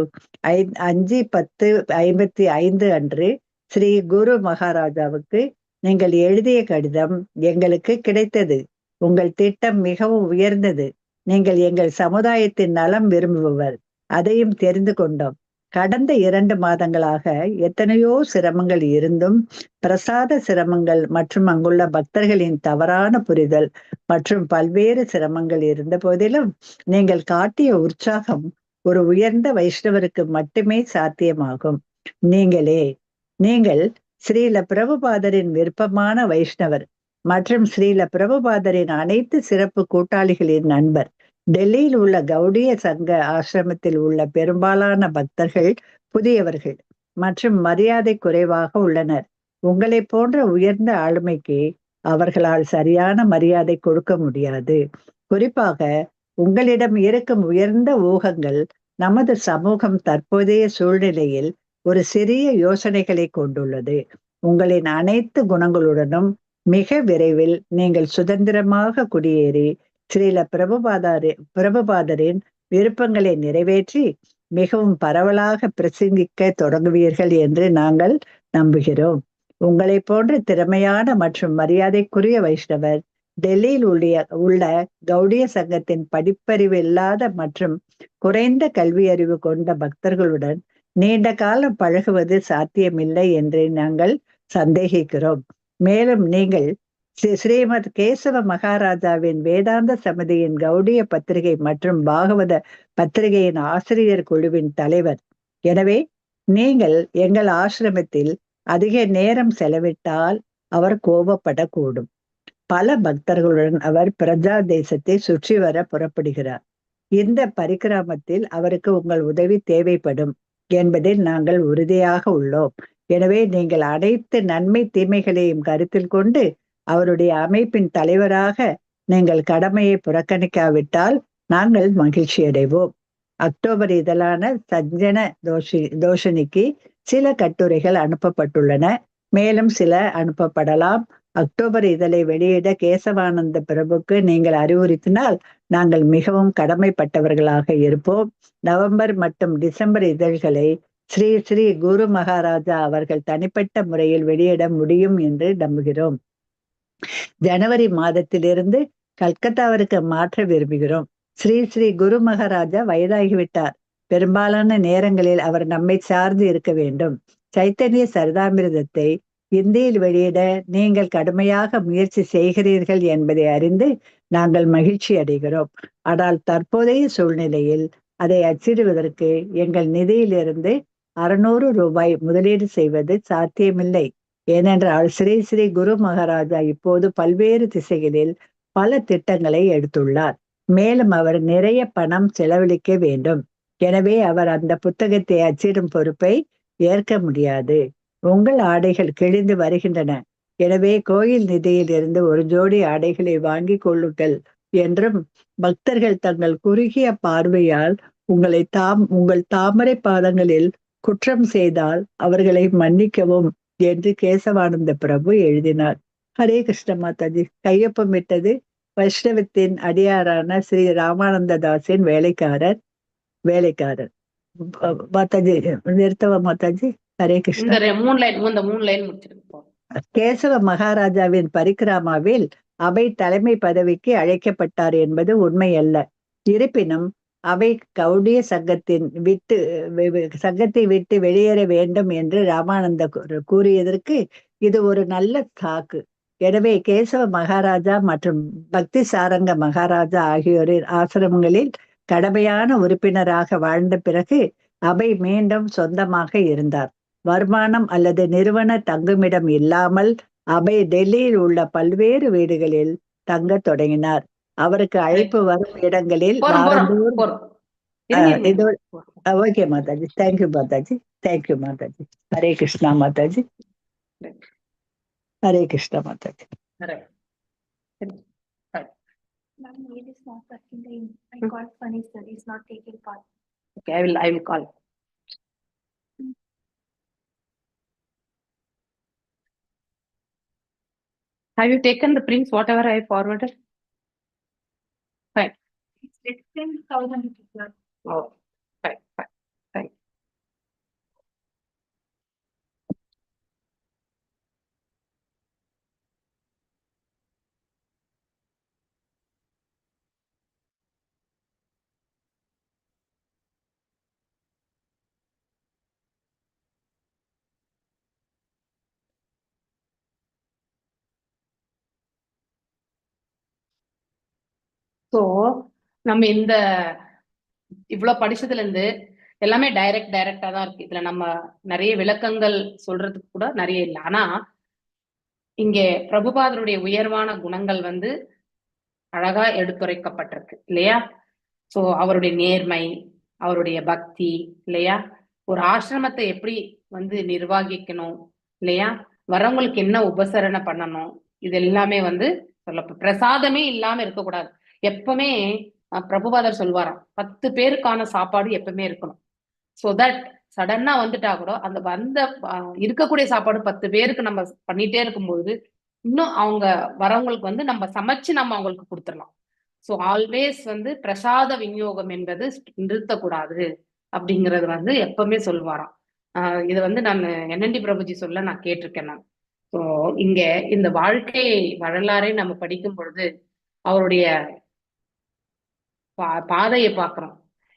5/10/55 அன்று ஸ்ரீ குரு மகாராஜாவுக்கு நீங்கள் எழுதிய கடிதம் எங்களுக்கு கிடைத்தது. உங்கள் திட்டம் மிகவும் உயர்ந்தது. நீங்கள் எங்கள் சமுதாயத்தின் நலம் விரும்புபவர், அதையும் தெரிந்து கொண்டோம். கடந்த 2 மாதங்களாக எத்தனையோ சிரமங்கள் இருந்தும் பிரசாத சிரமங்கள் மற்றும் அங்குள்ள பக்தர்களின் தவறான புரிதல் மற்றும் பல்வேறு சிரமங்கள் இருந்த போதிலும் நீங்கள் காட்டிய உற்சாகம் ஒரு உயர்ந்த வைஷ்ணவருக்கு மட்டுமே சாத்தியமாகும். நீங்கள் ஸ்ரீல பிரபுபாதரின் விருப்பமான வைஷ்ணவர் மற்றும் ஸ்ரீல பிரபுபாதரின் அனைத்து சிறப்பு கூட்டாளிகளின் நண்பர். டெல்லியில் உள்ள கௌடிய சங்க ஆசிரமத்தில் உள்ள பெரும்பாலான பக்தர்கள் புதியவர்கள் மற்றும் மரியாதை குறைவாக உள்ளனர். உங்களை போன்ற உயர்ந்த ஆளுமைக்கு அவர்களால் சரியான மரியாதை கொடுக்க முடியாது. குறிப்பாக உங்களிடம் இருக்கும் உயர்ந்த ஊகங்கள் நமது சமூகம் தற்போதைய சூழ்நிலையில் ஒரு சிறிய யோசனைகளை கொண்டுள்ளது. உங்களின் அனைத்து குணங்களுடனும் மிக விரைவில் நீங்கள் சுதந்திரமாக குடியேறி ஸ்ரீல பிரபுபாதரின் விருப்பங்களை நிறைவேற்றி மிகவும் பரவலாக பிரசங்கிக்க தொடங்குவீர்கள் என்று நாங்கள் நம்புகிறோம். உங்களை போன்ற திறமையான மற்றும் மரியாதைக்குரிய வைஷ்ணவர் டெல்லியில் உள்ள கௌடிய சங்கத்தின் படிப்பறிவு இல்லாத மற்றும் குறைந்த கல்வியறிவு கொண்ட பக்தர்களுடன் நீண்ட காலம் பழகுவது சாத்தியமில்லை என்று நாங்கள் சந்தேகிக்கிறோம். மேலும் நீங்கள் ஸ்ரீமத் கேசவ மகாராஜாவின் வேதாந்த சமிதியின் கௌடிய பத்திரிகை மற்றும் பாகவத பத்திரிகையின் ஆசிரியர் குழுவின் தலைவர். எனவே நீங்கள் எங்கள் ஆசிரமத்தில் அதிக நேரம் செலவிட்டால் அவர் கோபப்படக்கூடும். பல பக்தர்களுடன் அவர் பிரஜா தேசத்தை சுற்றி வர புறப்படுகிறார். இந்த பரிக்கிராமத்தில் அவருக்கு உங்கள் உதவி தேவைப்படும் என்பதில் நாங்கள் உறுதியாக உள்ளோம். எனவே நீங்கள் அனைத்து நன்மை தீமைகளையும் கருத்தில் கொண்டு அவருடைய அமைப்பின் தலைவராக நீங்கள் கடமையை புறக்கணிக்காவிட்டால் நாங்கள் மகிழ்ச்சி அடைவோம். அக்டோபர் இதழான சஞ்சன தோஷினிக்கு சில கட்டுரைகள் அனுப்பப்பட்டுள்ளன. மேலும் சில அனுப்பப்படலாம். அக்டோபர் இதழை வெளியிட கேசவானந்த பிரபுக்கு நீங்கள் அறிவுறுத்தினால் நாங்கள் மிகவும் கடமைப்பட்டவர்களாக இருப்போம். நவம்பர் மற்றும் டிசம்பர் இதழ்களை ஸ்ரீ ஸ்ரீ குரு மகாராஜா அவர்கள் தனிப்பட்ட முறையில் வெளியிட முடியும் என்று நம்புகிறோம். ஜனவரி மாதத்திலிருந்து கல்கத்தாவிற்கு மாற்ற விரும்புகிறோம். ஸ்ரீ ஸ்ரீ குரு மகாராஜா வயதாகிவிட்டார். பெரும்பாலான நேரங்களில் அவர் நம்மை சார்ந்து இருக்க வேண்டும். சைத்தன்ய சரிதாமிரதத்தை இந்தியில் வெளியிட நீங்கள் கடுமையாக முயற்சி செய்கிறீர்கள் என்பதை அறிந்து நாங்கள் மகிழ்ச்சி அடைகிறோம். ஆனால் தற்போதைய சூழ்நிலையில் அதை அச்சிடுவதற்கு எங்கள் நிதியிலிருந்து 600 ரூபாய் முதலீடு செய்வது சாத்தியமில்லை. ஏனென்றால் ஸ்ரீ ஸ்ரீ குரு மகாராஜா இப்போது பல்வேறு திசைகளில் பல திட்டங்களை எடுத்துள்ளார். மேலும் அவர் நிறைய பணம் செலவழிக்க வேண்டும். எனவே அவர் அந்த புத்தகத்தை அச்சிடும் பொறுப்பை ஏற்க முடியாது. உங்கள் ஆடைகள் கிழிந்து வருகின்றன. எனவே கோயில் நிதியில் இருந்து ஒரு ஜோடி ஆடைகளை வாங்கி கொள்ளுங்கள் என்றும், பக்தர்கள் தங்கள் குறுகிய பார்வையால் உங்கள் தாமரை பாதங்களில் குற்றம் செய்தால் அவர்களை மன்னிக்கவும் என்று கேசவானந்த பிரபு எழுதினார். ஹரே கிருஷ்ண மாதாஜி. கையொப்பமிட்டது வைஷ்ணவத்தின் அடியாரான ஸ்ரீ ராமானந்த தாஸின் வேலைக்காரர். மாதாஜி நிறுத்தவா மாதாஜி? ஹரே கிருஷ்ணா. இந்த மூணு லைன் முடிச்சிருக்கோம். கேசவ மகாராஜாவின் பரிக்கிராமாவில் அவை தலைமை பதவிக்கு அழைக்கப்பட்டார் என்பது உண்மையல்ல. இருப்பினும் அவை கௌடிய சங்கத்தை விட்டு வெளியேற வேண்டும் என்று ராமானந்த கூறியதற்கு இது ஒரு நல்ல சாக்கு. எனவே கேசவ மகாராஜா மற்றும் பக்தி சாரங்க மகாராஜா ஆகியோரின் ஆசிரமங்களில் கடமையான உறுப்பினராக வாழ்ந்த பிறகு அவை மீண்டும் சொந்தமாக இருந்தார். வருமானம் அல்லது நிறுவன தங்குமிடம் இல்லாமல் அவை டெல்லியில் உள்ள பல்வேறு வீடுகளில் தங்க தொடங்கினார். அவருக்கு அழைப்பு வரும் இடங்களில் okay Mataji, thank you Mataji, thank you Mataji. Hare Krishna Mataji, Hare Krishna Mataji. Ma'am, mail is not working. I called Funny sir, he's not taking call. Okay, I will call. Have you taken the prints, whatever I forwarded? Fine. It's 10,000 rupees. Oh, fine, fine, fine. So நம்ம இந்த இவ்வளவு படிச்சதுல இருந்து எல்லாமே டைரக்டா தான் இருக்கு. இதுல நம்ம நிறைய விளக்கங்கள் சொல்றதுக்கு கூட நிறைய இல்லை. ஆனா இங்கே பிரபுபாதருடைய உயர்வான குணங்கள் வந்து அழகா எடுத்துரைக்கப்பட்டிருக்கு இல்லையா? சோ அவருடைய நேர்மை, அவருடைய பக்தி இல்லையா, ஒரு ஆசிரமத்தை எப்படி வந்து நிர்வகிக்கணும் இல்லையா, வரவங்களுக்கு என்ன உபசரணை பண்ணணும், இது எல்லாமே வந்து சொல்ல பிரசாதமே இல்லாம இருக்கக்கூடாது. எப்பவுமே பிரபுபாதர் சொல்வாராம், 10 பேருக்கான சாப்பாடு எப்பவுமே இருக்கணும். ஸோ that சடனா வந்துட்டா கூட அந்த வந்த இருக்கக்கூடிய சாப்பாடு 10 பேருக்கு நம்ம பண்ணிட்டே இருக்கும்பொழுது இன்னும் அவங்க வரவங்களுக்கு வந்து நம்ம சமைச்சு நம்ம அவங்களுக்கு கொடுத்துடலாம். ஸோ ஆல்வேஸ் வந்து பிரசாத விநியோகம் என்பது நிறுத்தக்கூடாது அப்படிங்கிறது வந்து எப்பவுமே சொல்வாராம். இதை வந்து நான் என்என்டி பிரபுஜி சொல்ல நான் கேட்டிருக்கேன் நான். ஸோ இங்க இந்த வாழ்க்கை வரலாறை நம்ம படிக்கும் பொழுது அவருடைய பாதையை பார்க்கிறோம்.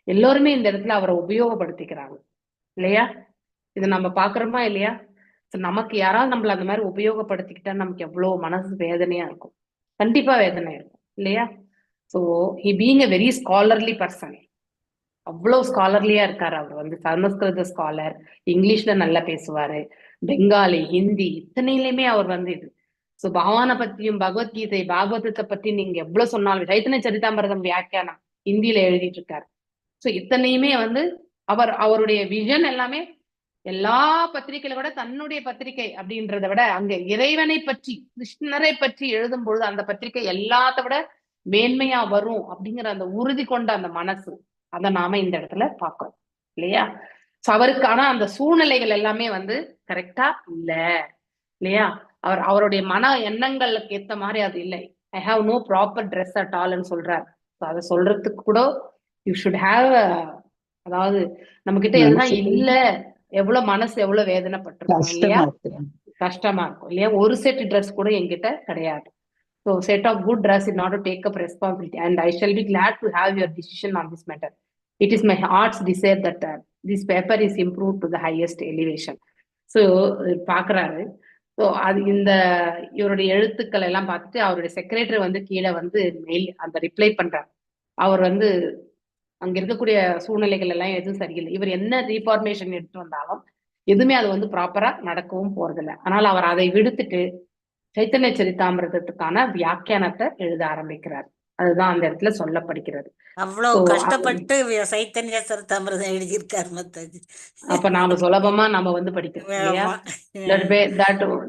எல்லோருமே இந்த இடத்துல அவரை உபயோகப்படுத்திக்கிறாங்க இல்லையா? இதை நம்ம பாக்குறோமா இல்லையா? நமக்கு யாராவது நம்மள அந்த மாதிரி உபயோகப்படுத்திக்கிட்டா நமக்கு எவ்வளவு மனசு வேதனையா இருக்கும், கண்டிப்பா வேதனை இருக்கும் இல்லையா? So he being a very scholarly person, அவ்வளவு ஸ்காலர்லியா இருக்காரு அவர். வந்து சமஸ்கிருத ஸ்காலர், இங்கிலீஷ்ல நல்லா பேசுவாரு, பெங்காலி, ஹிந்தி இத்தனையிலுமே அவர் வந்து இது. ஸோ பகவானை பத்தியும் பகவத்கீதை பாகவதத்தை பத்தி நீங்க எவ்வளவு சொன்னாலும், சைத்தன்ய சரிதாமிரதம் வியாக்கியானம் ஹிந்தியில எழுதிட்டு இருக்காரு. ஸோ இத்தனையுமே வந்து அவர் அவருடைய விஷன் எல்லாமே எல்லா பத்திரிகையில விட தன்னுடைய பத்திரிகை அப்படின்றத விட அங்க இறைவனை பற்றி கிருஷ்ணரை பற்றி எழுதும் பொழுது அந்த பத்திரிகை எல்லாத்த விட மேன்மையா வரும் அப்படிங்கிற அந்த உறுதி கொண்ட அந்த மனசு, அதை நாம இந்த இடத்துல பாக்குறோம் இல்லையா? சோ அவருக்கான அந்த சூழ்நிலைகள் எல்லாமே வந்து கரெக்டா இல்ல இல்லையா? அவர் அவருடைய மன எண்ணங்களுக்கு ஏத்த மாதிரி அது இல்லை. I have no proper dress at ஆல்னு சொல்றாரு. அதை சொல்றதுக்கு கூட you should have, அதாவது நம்ம கிட்ட எதுனா இல்ல, எவ்வளவு மனசு எவ்வளவு வேதனைப்பட்டிருக்கும் இல்லையா? கஷ்டமா இருக்கும் இல்லையா? ஒரு செட் ட்ரெஸ் கூட என்கிட்ட கிடையாது. So set of good dress in not to take up responsibility and I shall be glad to have your decision on this matter. It is my heart's desire that this paper is improve to the highest elevation. So பாக்குறாரு. So அது இந்த இவருடைய எழுத்துக்கள் எல்லாம் பார்த்துட்டு அவருடைய secretary வந்து கீழே வந்து மெயில் அந்த ரிப்ளை பண்றாரு. அவர் வந்து அங்க இருக்கக்கூடிய சூழ்நிலைகள் எல்லாம் எதுவும் சரியில்லை, இவர் என்ன ரீஃபார்மேஷன் எடுத்து வந்தாலும் எதுவுமே அது வந்து ப்ராப்பரா நடக்கவும் போறதில்லை. ஆனால் அவர் அதை விடுத்துட்டு சைத்தன்ய சரிதாமிரதத்துக்கான வியாக்கியானத்தை எழுத ஆரம்பிக்கிறார். அதுதான் அந்த இடத்துல சொல்லப்படுகிறது. அவ்வளவு கஷ்டப்பட்டு சைத்தன்ய சரிதாமிரதம் எழுதியிருக்காரு மாதாஜி. அப்ப நாம சுலபமா நாம வந்து படிக்கிறோம் இல்லையா?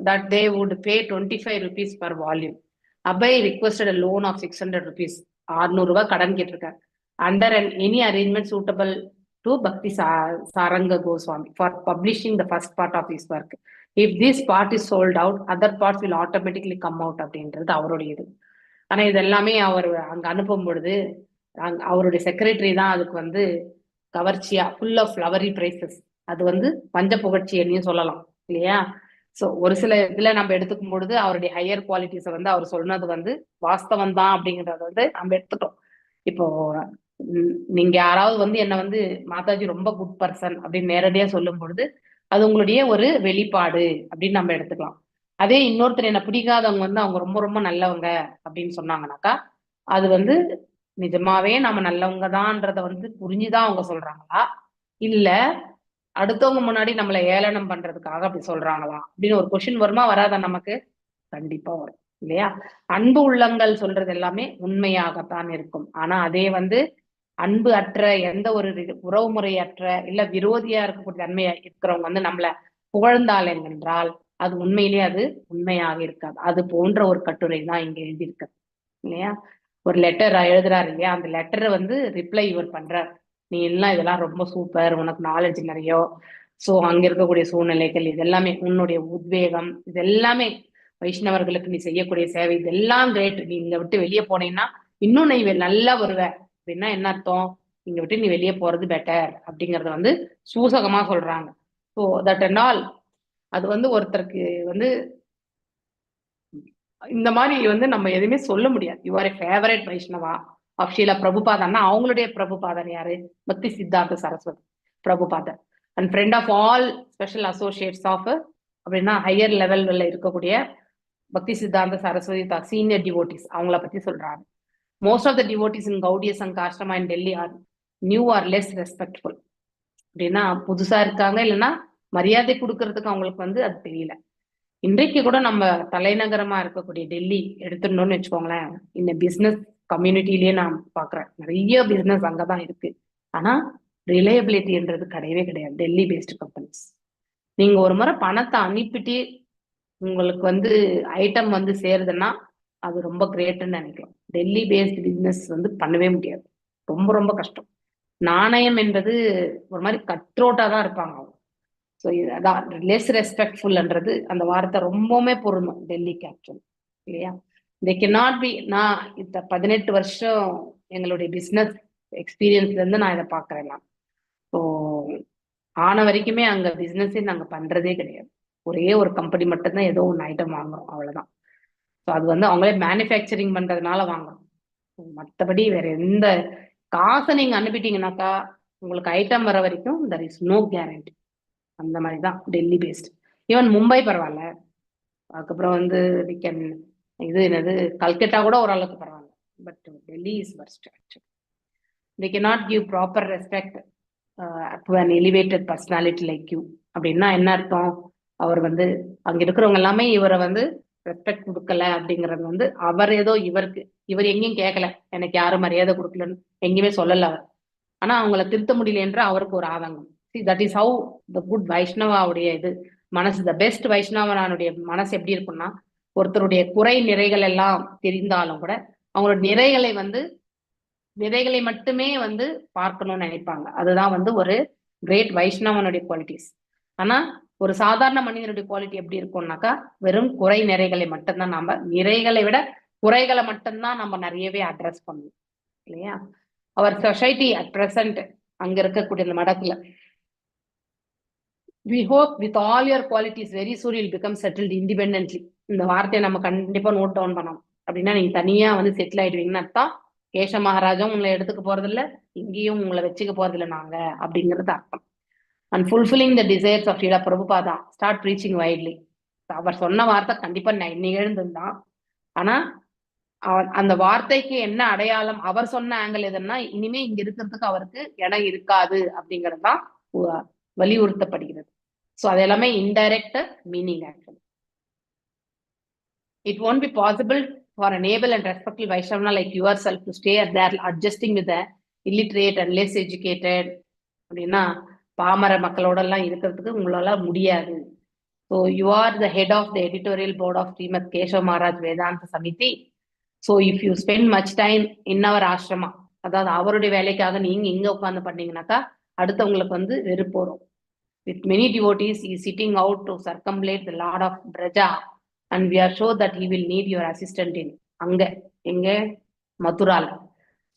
That they would pay 25 rupees per volume. Abhay requested a loan of 600 rupees. 600 ரூபாய் கடன் கேட்டிருக்காரு. Under an any arrangement suitable to Bhakti Saranga Goswami for publishing the first part of his work. If this part is sold out, other parts will automatically come out அப்படின்றது அவருடைய இது. ஆனா இது எல்லாமே அவர் அங்க அனுப்பும் பொழுது அவருடைய செக்ரட்டரி தான் அதுக்கு வந்து கவர்ச்சியா ஃபுல் ஆஃப் ஃப்ளவரி பிரைசஸ், அது வந்து பஞ்ச புகழ்ச்சி என்னையும் சொல்லலாம் இல்லையா? ஸோ ஒரு சில இதுல நம்ம எடுத்துக்கும் பொழுது அவருடைய ஹையர் குவாலிட்டிஸை வந்து அவர் சொன்னது வந்து வாஸ்தவம் தான் அப்படிங்கறத வந்து நம்ம எடுத்துட்டோம். இப்போ நீங்க யாராவது வந்து என்ன வந்து மாதாஜி ரொம்ப குட் பர்சன் அப்படின்னு நேரடியா சொல்லும் பொழுது அது உங்களுடைய ஒரு வெளிப்பாடு அப்படின்னு நம்ம எடுத்துக்கலாம். அதே இன்னொருத்தர் என்ன பிடிக்காதவங்க வந்து அவங்க ரொம்ப ரொம்ப நல்லவங்க அப்படின்னு சொன்னாங்கனாக்கா அது வந்து நிஜமாவே நம்ம நல்லவங்க தான்றத வந்து புரிஞ்சுதான் அவங்க சொல்றாங்களா, இல்ல அடுத்தவங்க முன்னாடி நம்மளை ஏளனம் பண்றதுக்காக அப்படி சொல்றாங்களா அப்படின்னு ஒரு கொஸ்டின் வருமா வராதா? நமக்கு கண்டிப்பா வரும் இல்லையா? அன்பு உள்ளங்கள் சொல்றது எல்லாமே உண்மையாகத்தான் இருக்கும். ஆனா அதே வந்து அன்பு அற்ற எந்த ஒரு உறவு முறையற்ற இல்ல விரோதியா இருக்கக்கூடிய தன்மையா இருக்கிறவங்க வந்து நம்மள புகழ்ந்தால் என்றால் அது உண்மையிலேயே அது உண்மையாக இருக்காது. அது போன்ற ஒரு கட்டுரை தான் இங்க எழுதியிருக்கு இல்லையா? ஒரு லெட்டர் எழுதுறாரு இல்லையா? அந்த லெட்டரை வந்து ரிப்ளை இவர் பண்றார். நீ எல்லாம் இதெல்லாம் ரொம்ப சூப்பர், உனக்கு நாலேஜ் நிறைய, சோ அங்க இருக்கக்கூடிய சூழ்நிலைகள் இதெல்லாமே, உன்னுடைய உத்வேகம் இதெல்லாமே, வைஷ்ணவர்களுக்கு நீ செய்யக்கூடிய சேவை இதெல்லாம் கிரேட். நீ இங்க விட்டு வெளியே போனீங்கன்னா இன்னும் நீ நல்லா வருவ அப்படின்னா என்ன அர்த்தம்? இங்க விட்டு நீ வெளியே போறது பெட்டர் அப்படிங்கறத வந்து சூசகமா சொல்றாங்க. ஸோ that and all அது வந்து ஒருத்தருக்கு வந்து இந்த மாதிரி வந்து நம்ம எதுவுமே சொல்ல முடியாது. You are a favourite Vaishnava of Srila பிரபுபாதன்னா அவங்களுடைய பிரபுபாதர் யாரு? Bhakti Siddhanta Saraswati Prabhupada and friend of all special associates of அப்படின்னா ஹையர் லெவல்ல இருக்கக்கூடிய பக்தி சித்தாந்த சரஸ்வதி சீனியர் டிவோட்டிஸ் அவங்கள பத்தி சொல்றாங்க. Most of the devotees in Gaudiya Sangha ashrama in Delhi are new or less respectful அப்படின்னா புதுசா இருக்காங்க, இல்லைன்னா மரியாதை கொடுக்கறதுக்கு அவங்களுக்கு வந்து அது தெரியல. இன்றைக்கு கூட நம்ம தலைநகரமா இருக்கக்கூடிய டெல்லி எடுத்துடணும்னு வச்சுக்கோங்களேன், இந்த பிசினஸ் கம்யூனிட்டிலேயே நான் பாக்குறேன் நிறைய பிசினஸ் அங்கதான் இருக்கு. ஆனா ரிலையபிலிட்டின்றது கிடையவே கிடையாது. டெல்லி பேஸ்டு கம்பெனிஸ் நீங்க ஒரு முறை பணத்தை அனுப்பிட்டு உங்களுக்கு வந்து ஐட்டம் வந்து சேருதுன்னா அது ரொம்ப கிரேட்டுன்னு நினைக்கலாம். டெல்லி பேஸ்டு பிசினஸ் வந்து பண்ணவே முடியாது. ரொம்ப ரொம்ப கஷ்டம். நாணயம் என்பது ஒரு மாதிரி கட்த்ரோட்டா தான் இருப்பாங்க அவங்க. ஸோ அதான் லெஸ் ரெஸ்பெக்ட்ஃபுல்ன்றது அந்த வார்த்தை ரொம்பவுமே பொருந்தும் டெல்லிக்கு ஆக்சுவலி, இல்லையா? They can not be. நான் இந்த 18 வருஷம் எங்களுடைய பிஸ்னஸ் எக்ஸ்பீரியன்ஸ்ல இருந்து நான் இதை பாக்குறேன் நான். ஸோ ஆன வரைக்குமே அங்க பிஸ்னஸே நாங்க பண்றதே கிடையாது. ஒரே ஒரு கம்பெனி மட்டும்தான் ஏதோ ஒன்று ஐட்டம் வாங்குறோம், அவ்வளவுதான். ஸோ அது வந்து அவங்களே மேனுஃபேக்சரிங் பண்றதுனால வாங்குறோம். மற்றபடி வேற எந்த காசை நீங்க அனுப்பிட்டீங்கன்னாக்கா உங்களுக்கு ஐட்டம் வர வரைக்கும் there is no guarantee. அந்த மாதிரி தான் டெல்லி பேஸ்ட். ஈவன் மும்பை பரவாயில்ல, அதுக்கப்புறம் வந்து we can இது என்னது கல்கட்டா கூட ஓரளவுக்கு பரவாயில்ல, but Delhi is worst actually. They cannot give proper respect to an elevated personality like you. அப்படின்னா என்ன அர்த்தம்? அவர் வந்து அங்க இருக்கிறவங்க எல்லாமே இவரை வந்து ரெஸ்பெக்ட் கொடுக்கல அப்படிங்கிறது வந்து அவர் ஏதோ இவருக்கு இவர் எங்கேயும் கேட்கல, எனக்கு யாரும் மரியாதை கொடுக்கலன்னு எங்கேயுமே சொல்லல அவர். ஆனா அவங்கள திருத்த முடியல என்ற அவருக்கு ஒரு ஆதங்கம். See, that is how the good வைஷ்ணவாவுடைய இது மனசு, the best வைஷ்ணவனுடைய மனசு எப்படி இருக்கும்னா, ஒருத்தருடைய குறை நிறைகள் எல்லாம் தெரிந்தாலும் கூட அவங்களோட நிறைகளை வந்து நிறைகளை மட்டுமே வந்து பார்க்கணும்னு நினைப்பாங்க. அதுதான் வந்து ஒரு கிரேட் வைஷ்ணவனுடைய குவாலிட்டிஸ். ஆனா ஒரு சாதாரண மனிதனுடைய குவாலிட்டி எப்படி இருக்கும்னாக்கா, வெறும் குறை நிறைகளை மட்டும்தான், நாம நிறைகளை விட குறைகளை மட்டும்தான் நம்ம நிறையவே அட்ரஸ் பண்ணணும், இல்லையா? அவர் சொசைட்டி அட் பிரசன்ட் அங்க இருக்கக்கூடிய அந்த மடத்துல, we hope with all your qualities very soon will become settled independently. இந்த வார்த்தையை நம்ம கண்டிப்பா நோட் டவுன் பண்ணணும். அப்படின்னா நீங்க தனியா வந்து செட்டில் ஆயிடுவீங்கன்னா தான் கேசவ மகாராஜும் உங்களை எடுத்துக்க போறதில்ல, இங்கேயும் உங்களை வச்சுக்க போறதில்ல நாங்க அப்படிங்கிறது அர்த்தம். And fulfilling the desires of Srila Prabhupada, start preaching widely. அவர் சொன்ன வார்த்தை கண்டிப்பா நிகழ்ந்ததுதான். ஆனா அந்த வார்த்தைக்கு என்ன அடையாளம், அவர் சொன்ன ஆங்கிள் எதுன்னா, இனிமே இங்க இருக்கிறதுக்கு அவருக்கு இடம் இருக்காது அப்படிங்கிறது தான் வலியுறுத்தப்படுகிறது. ஸோ அது எல்லாமே indirect meaning actually. It won't be possible for an able and respectful Vaishnava like yourself to stay there adjusting with the illiterate and less educated. அப்படின்னா பாமர மக்களோட எல்லாம் இருக்கிறதுக்கு உங்களால முடியாது. So you are the head of the editorial board of Srimad Keshav Maharaj Vedanta Samiti. So if you spend much time in our ashrama, அதாவது அவருடைய வேலைக்காக நீங்க இங்க உட்கார்ந்து பண்ணீங்கன்னாக்கா அடுத்தவங்களுக்கு வந்து வெறுப்பு வரும். With many devotees is setting out to circumambulate the Lord of Braja and we are sure that he will need your assistance in அங்க எங்க மதுரால.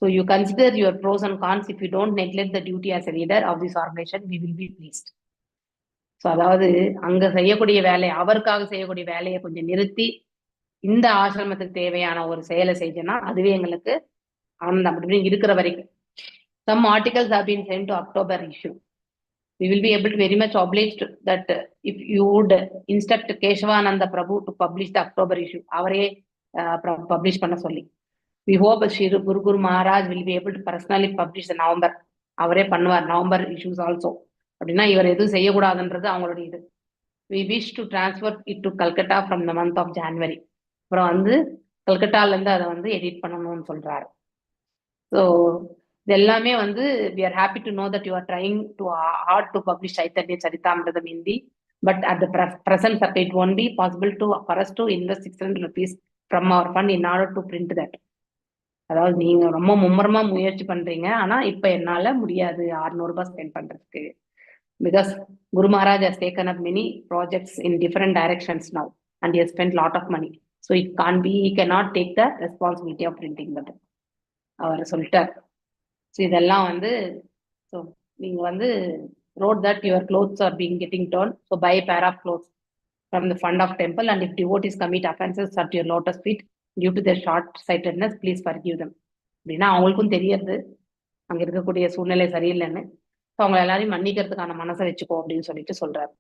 So you consider your pros and cons. If you don't neglect the duty as a leader of this organization, we will be pleased. So அதாவது அங்க செய்யக்கூடிய வேலை, அவருக்காக செய்யக்கூடிய வேலையை கொஞ்சம் நிறுத்தி இந்த ஆசிரமத்துக்கு தேவையான ஒரு செயலை செஞ்சோன்னா அதுவே எங்களுக்கு ஆனந்தம் அப்படின்னு இருக்கிற வரைக்கும். Some articles have been sent to October issue. We will be able to very much obliged that if you would instruct Keshavananda Prabhu to publish the October issue. அவரே பப்ளிஷ் பண்ண சொல்லி. We hope Sri Guru Guru Maharaj will be able to personally publish the November. அவரே பண்ணுவார் November issues also. அப்படின்னா இவர் எதுவும் செய்யக்கூடாதுன்றது அவங்களுடைய இது. We wish to transfer it to Calcutta from the month of January. அப்புறம் வந்து கல்கட்டால இருந்து அதை வந்து எடிட் பண்ணணும்னு சொல்றாரு. ஸோ இது எல்லாமே வந்து we are happy to know that you are trying to hard to publish Chaitanya Charitamritam Hindi, but at the present it won't be possible to for us to invest ₹600 from our fund in order to print that. அதாவது நீங்க ரொம்ப மும்முரமா முயற்சி பண்றீங்க, ஆனா இப்ப என்னால முடியாது 600 ரூபாய் ஸ்பெண்ட் பண்றதுக்கு, because Guru Maharaj has taken up many projects in different directions now and he has spent lot of money, so it can't be, he cannot take the responsibility of printing that. அவர் சொல்லிட்டார். So இதெல்லாம் வந்து so நீங்க வந்து wrote that your clothes are being getting torn, so buy a pair of clothes from the fund of temple, and if devotees commit offenses at your lotus feet due to their short sightedness, please forgive them. அப்படின்னா அவங்களுக்கும் தெரியாது அங்க இருக்கக்கூடிய சூழ்நிலை சரியில்லைன்னு. So அவங்க எல்லாரையும் மன்னிக்கிறதுக்கான மனசை வச்சுக்கோ அப்படின்னு சொல்லிட்டு சொல்றாரு.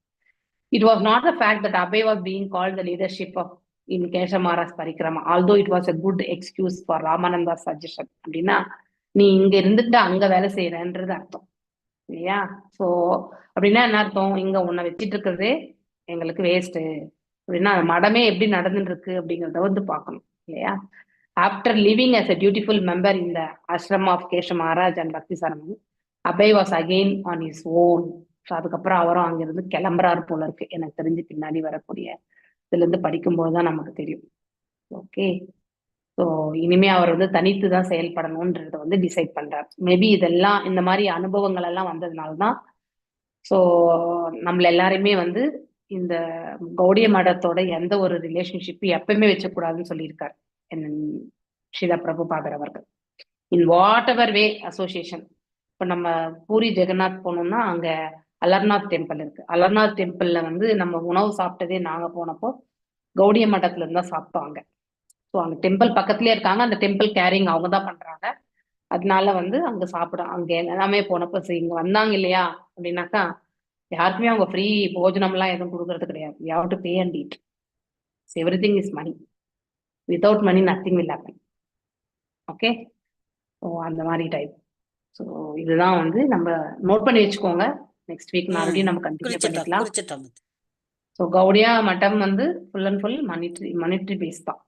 It was not the fact that Abhay was being called the leadership of in Keshav Maharaj parikrama, although it was a good excuse for Ramananda suggestion. அப்படின்னா நீ இங்க இருந்துட்டு அங்க வேலை செய்யறன்றது அர்த்தம், இல்லையா? சோ அப்படின்னா என்ன அர்த்தம்? இங்க உன்னை வச்சிட்டு இருக்கிறதே எங்களுக்கு வேஸ்ட் அப்படின்னா அந்த மடமே எப்படி நடந்துட்டு இருக்கு அப்படிங்கிறத வந்து பார்க்கணும், இல்லையா? After living as a dutiful member in the ashram of Keshav Maharaj and Bhakti Saramani, Abhay was again on his own. So அதுக்கப்புறம் அவரும் அங்கிருந்து கிளம்புறாரு போல இருக்கு எனக்கு தெரிஞ்சு. பின்னாடி வரக்கூடிய இதுல இருந்து படிக்கும்போது தான் நமக்கு தெரியும். ஓகே. ஸோ இனிமே அவர் வந்து தனித்து தான் செயல்படணும்ன்றத வந்து டிசைட் பண்றார். மேபி இதெல்லாம் இந்த மாதிரி அனுபவங்கள் எல்லாம் வந்ததுனால தான் ஸோ நம்மள எல்லாருமே வந்து இந்த கௌடிய மடத்தோட எந்த ஒரு ரிலேஷன்ஷிப் எப்பயுமே வச்சக்கூடாதுன்னு சொல்லியிருக்கார் ஸ்ரீலா பிரபுபாதர் அவர்கள். In what ever way association. இப்போ நம்ம பூரி ஜெகநாத் போனோம்னா அங்க அலர்நாத் டெம்பிள் இருக்கு. அலர்நாத் டெம்பிள்ல வந்து நம்ம உணவு சாப்பிட்டதே நாங்க போனப்போ கௌடிய மட்டத்துல இருந்து தான் சாப்பிட்டோம் அங்க. ஸோ அங்க டெம்பிள் பக்கத்துலயே இருக்காங்க. அந்த டெம்பிள் கேரிங் அவங்க தான் பண்றாங்க. அதனால வந்து அங்க சாப்பிட அங்க எல்லாமே போனப்போ சரி இங்க வந்தாங்க இல்லையா அப்படின்னாக்கா யாருக்குமே அவங்க ஃப்ரீ போஜனம்லாம் எதுவும் கொடுக்கறது கிடையாது. You have to pay and eat. Everything is money. Without money nothing will happen. Okay, so அந்த மாதிரி டைப். ஸோ இதுதான் வந்து நம்ம நோட் பண்ணி வச்சுக்கோங்க. நெக்ஸ்ட் வீக் மறுபடியும் நம்ம கண்டினியூ குறிச்சிட்டோம். பண்ணிக்கலாம். குறிச்சிட்டோம். ஸோ கௌடியா மட்டம் வந்து full and full monetary base தான்.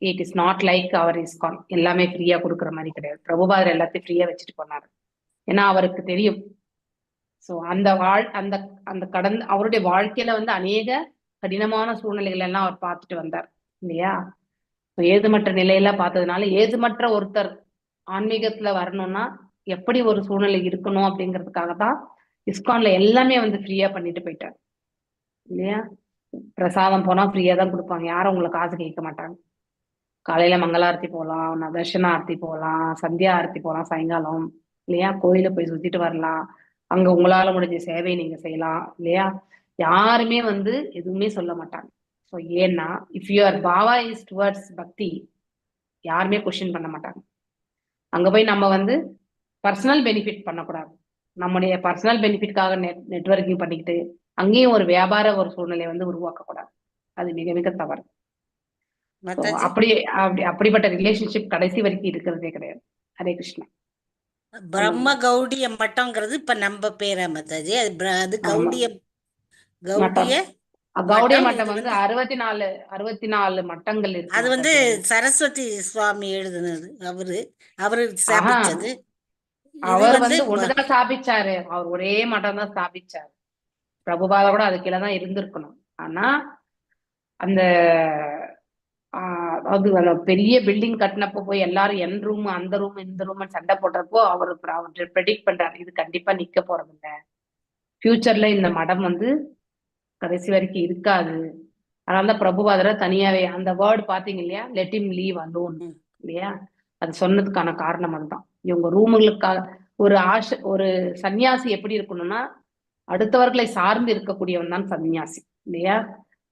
It is not like our ISKCON, எல்லாமே ஃப்ரீயா கொடுக்குற மாதிரி கிடையாது. பிரபுபாதர் எல்லாத்தையும் ஃப்ரீயா வச்சுட்டு போனாரு. ஏன்னா அவருக்கு தெரியும். ஸோ அந்த வாழ் அந்த அந்த கடந்த அவருடைய வாழ்க்கையில வந்து அநேக கடினமான சூழ்நிலைகள் எல்லாம் அவர் பார்த்துட்டு வந்தார் இல்லையா? ஏதுமற்ற நிலையெல்லாம் பார்த்ததுனால ஏதுமற்ற ஒருத்தர் ஆன்மீகத்துல வரணும்னா எப்படி ஒரு சூழ்நிலை இருக்கணும் அப்படிங்கிறதுக்காக தான் இஸ்கான்ல எல்லாமே வந்து ஃப்ரீயா பண்ணிட்டு போயிட்டார் இல்லையா? பிரசாதம் போனா ஃப்ரீயா தான் கொடுப்பாங்க. யாரும் உங்களை காசு கேட்க மாட்டாங்க. காலையில மங்களாரத்தி போகலாம், தர்ஷன ஆரத்தி போகலாம், சந்தியா ஆரத்தி போகலாம், சாயங்காலம் இல்லையா? கோயில போய் சுத்திட்டு வரலாம். அங்க உங்களால முடிஞ்ச சேவையை நீங்க செய்யலாம் இல்லையா? யாருமே வந்து எதுவுமே சொல்ல மாட்டாங்க. ஸோ ஏன்னா if your Bava is towards பக்தி, யாருமே கொஸ்டின் பண்ண மாட்டாங்க. அங்க போய் நம்ம வந்து பர்சனல் பெனிஃபிட் பண்ணக்கூடாது. நம்முடைய பர்சனல் பெனிஃபிட்காக நெட்வொர்க்கிங் பண்ணிக்கிட்டு அங்கேயும் ஒரு வியாபார ஒரு சூழ்நிலையை வந்து உருவாக்கக்கூடாது. அது மிக மிக தவறு. So, Mataji. அப்படி அப்படி அப்படிப்பட்ட ரிலேஷன்ஷிப் கடைசி வரைக்கும் இருக்கிறதே கிடையாது. ஹரே கிருஷ்ணா. பிரம்ம கௌடிய மட்டம்ங்கிறது இப்ப நம்ம பேரா மாதாஜி? அது அது ஆமா. கௌடிய மட்டம். கௌடிய கௌடிய மட்டம். மட்டம் இது வந்து வந்து 64 மட்டங்கள் இருக்கு அது வந்து மாதாஜி. சரஸ்வதி சுவாமி எழுதுனது. அவரு அவரு ஆஹா, ஸ்தாபிச்சது. இது அவர் வந்து வந்து ஒண்ணுதான் ஸ்தாபிச்சாரு. அவர் ஒரே மட்டம் தான் ஸ்தாபிச்சாரு. பிரபுபாதா கூட அது கீழே தான் இருந்திருக்கணும். ஆனா அந்த அதாவது அந்த பெரிய பில்டிங் கட்டினப்போ போய் எல்லாரும் என் ரூம் அந்த ரூம் இந்த ரூம் சண்டை போடுறப்போ அவர் அவர் ப்ரெடிக்ட் பண்றாரு, இது கண்டிப்பா நிக்க போறது இல்ல, ஃபியூச்சர்ல இந்த மடம் வந்து கடைசி வரைக்கும் இருக்காது. அதனாலதான் பிரபுபாதரை தனியாவே அந்த வேர்டு பாத்தீங்க இல்லையா, let him leave alone இல்லையா? அது சொன்னதுக்கான காரணம் அதுதான். இவங்க ரூமுகளுக்காக ஒரு ஆஷ ஒரு சன்னியாசி எப்படி இருக்கணும்னா அடுத்தவர்களை சார்ந்து இருக்கக்கூடியவன் தான் சன்னியாசி இல்லையா?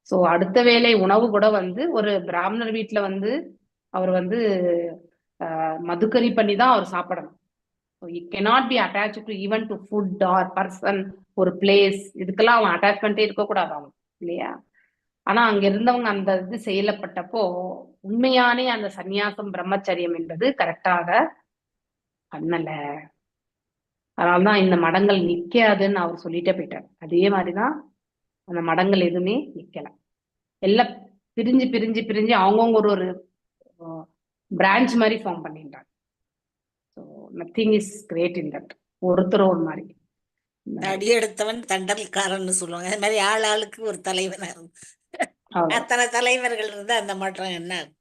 சோ அடுத்த வேளை உணவு கூட வந்து ஒரு பிராமணர் வீட்டுல வந்து அவர் வந்து மதுக்கரி பண்ணி தான் அவர் சாப்பிடணும். He cannot be attached to even to food or person, ஒரு பிளேஸ், இதுக்கெல்லாம் அவன் அட்டாச்மெண்ட்டே இருக்கக்கூடாது அவன் இல்லையா? ஆனா அங்க இருந்தவங்க அந்த இது செயலப்பட்டப்போ உண்மையானே அந்த சந்நியாசம் பிரம்மச்சரியம் என்பது கரெக்டாக பண்ணல. அதனாலதான் இந்த மடங்கள் நிக்காதுன்னு அவர் சொல்லிட்டே போயிட்டார். அதே மாதிரிதான் அந்த மடங்கள் எதுவுமே நிக்கல. எல்லாம் பிரிஞ்சு பிரிஞ்சு பிரிஞ்சு அவங்கவுங்க ஒரு ஒரு பிரான்ச் மாதிரி ஃபார்ம் பண்ணிட்டாங்க. So nothing is great in that. ஒருத்தர் ஒரு மாதிரி அடி எடுத்தவன் தண்டல்காரன்னு சொல்லுவாங்க. அது மாதிரி ஆள் ஆளுக்கு ஒரு தலைவனா இருக்கும். அவ்வளவு. அத்தனை தலைவர்கள் இருந்தா அந்த மாற்றம் என்ன ஆகும்?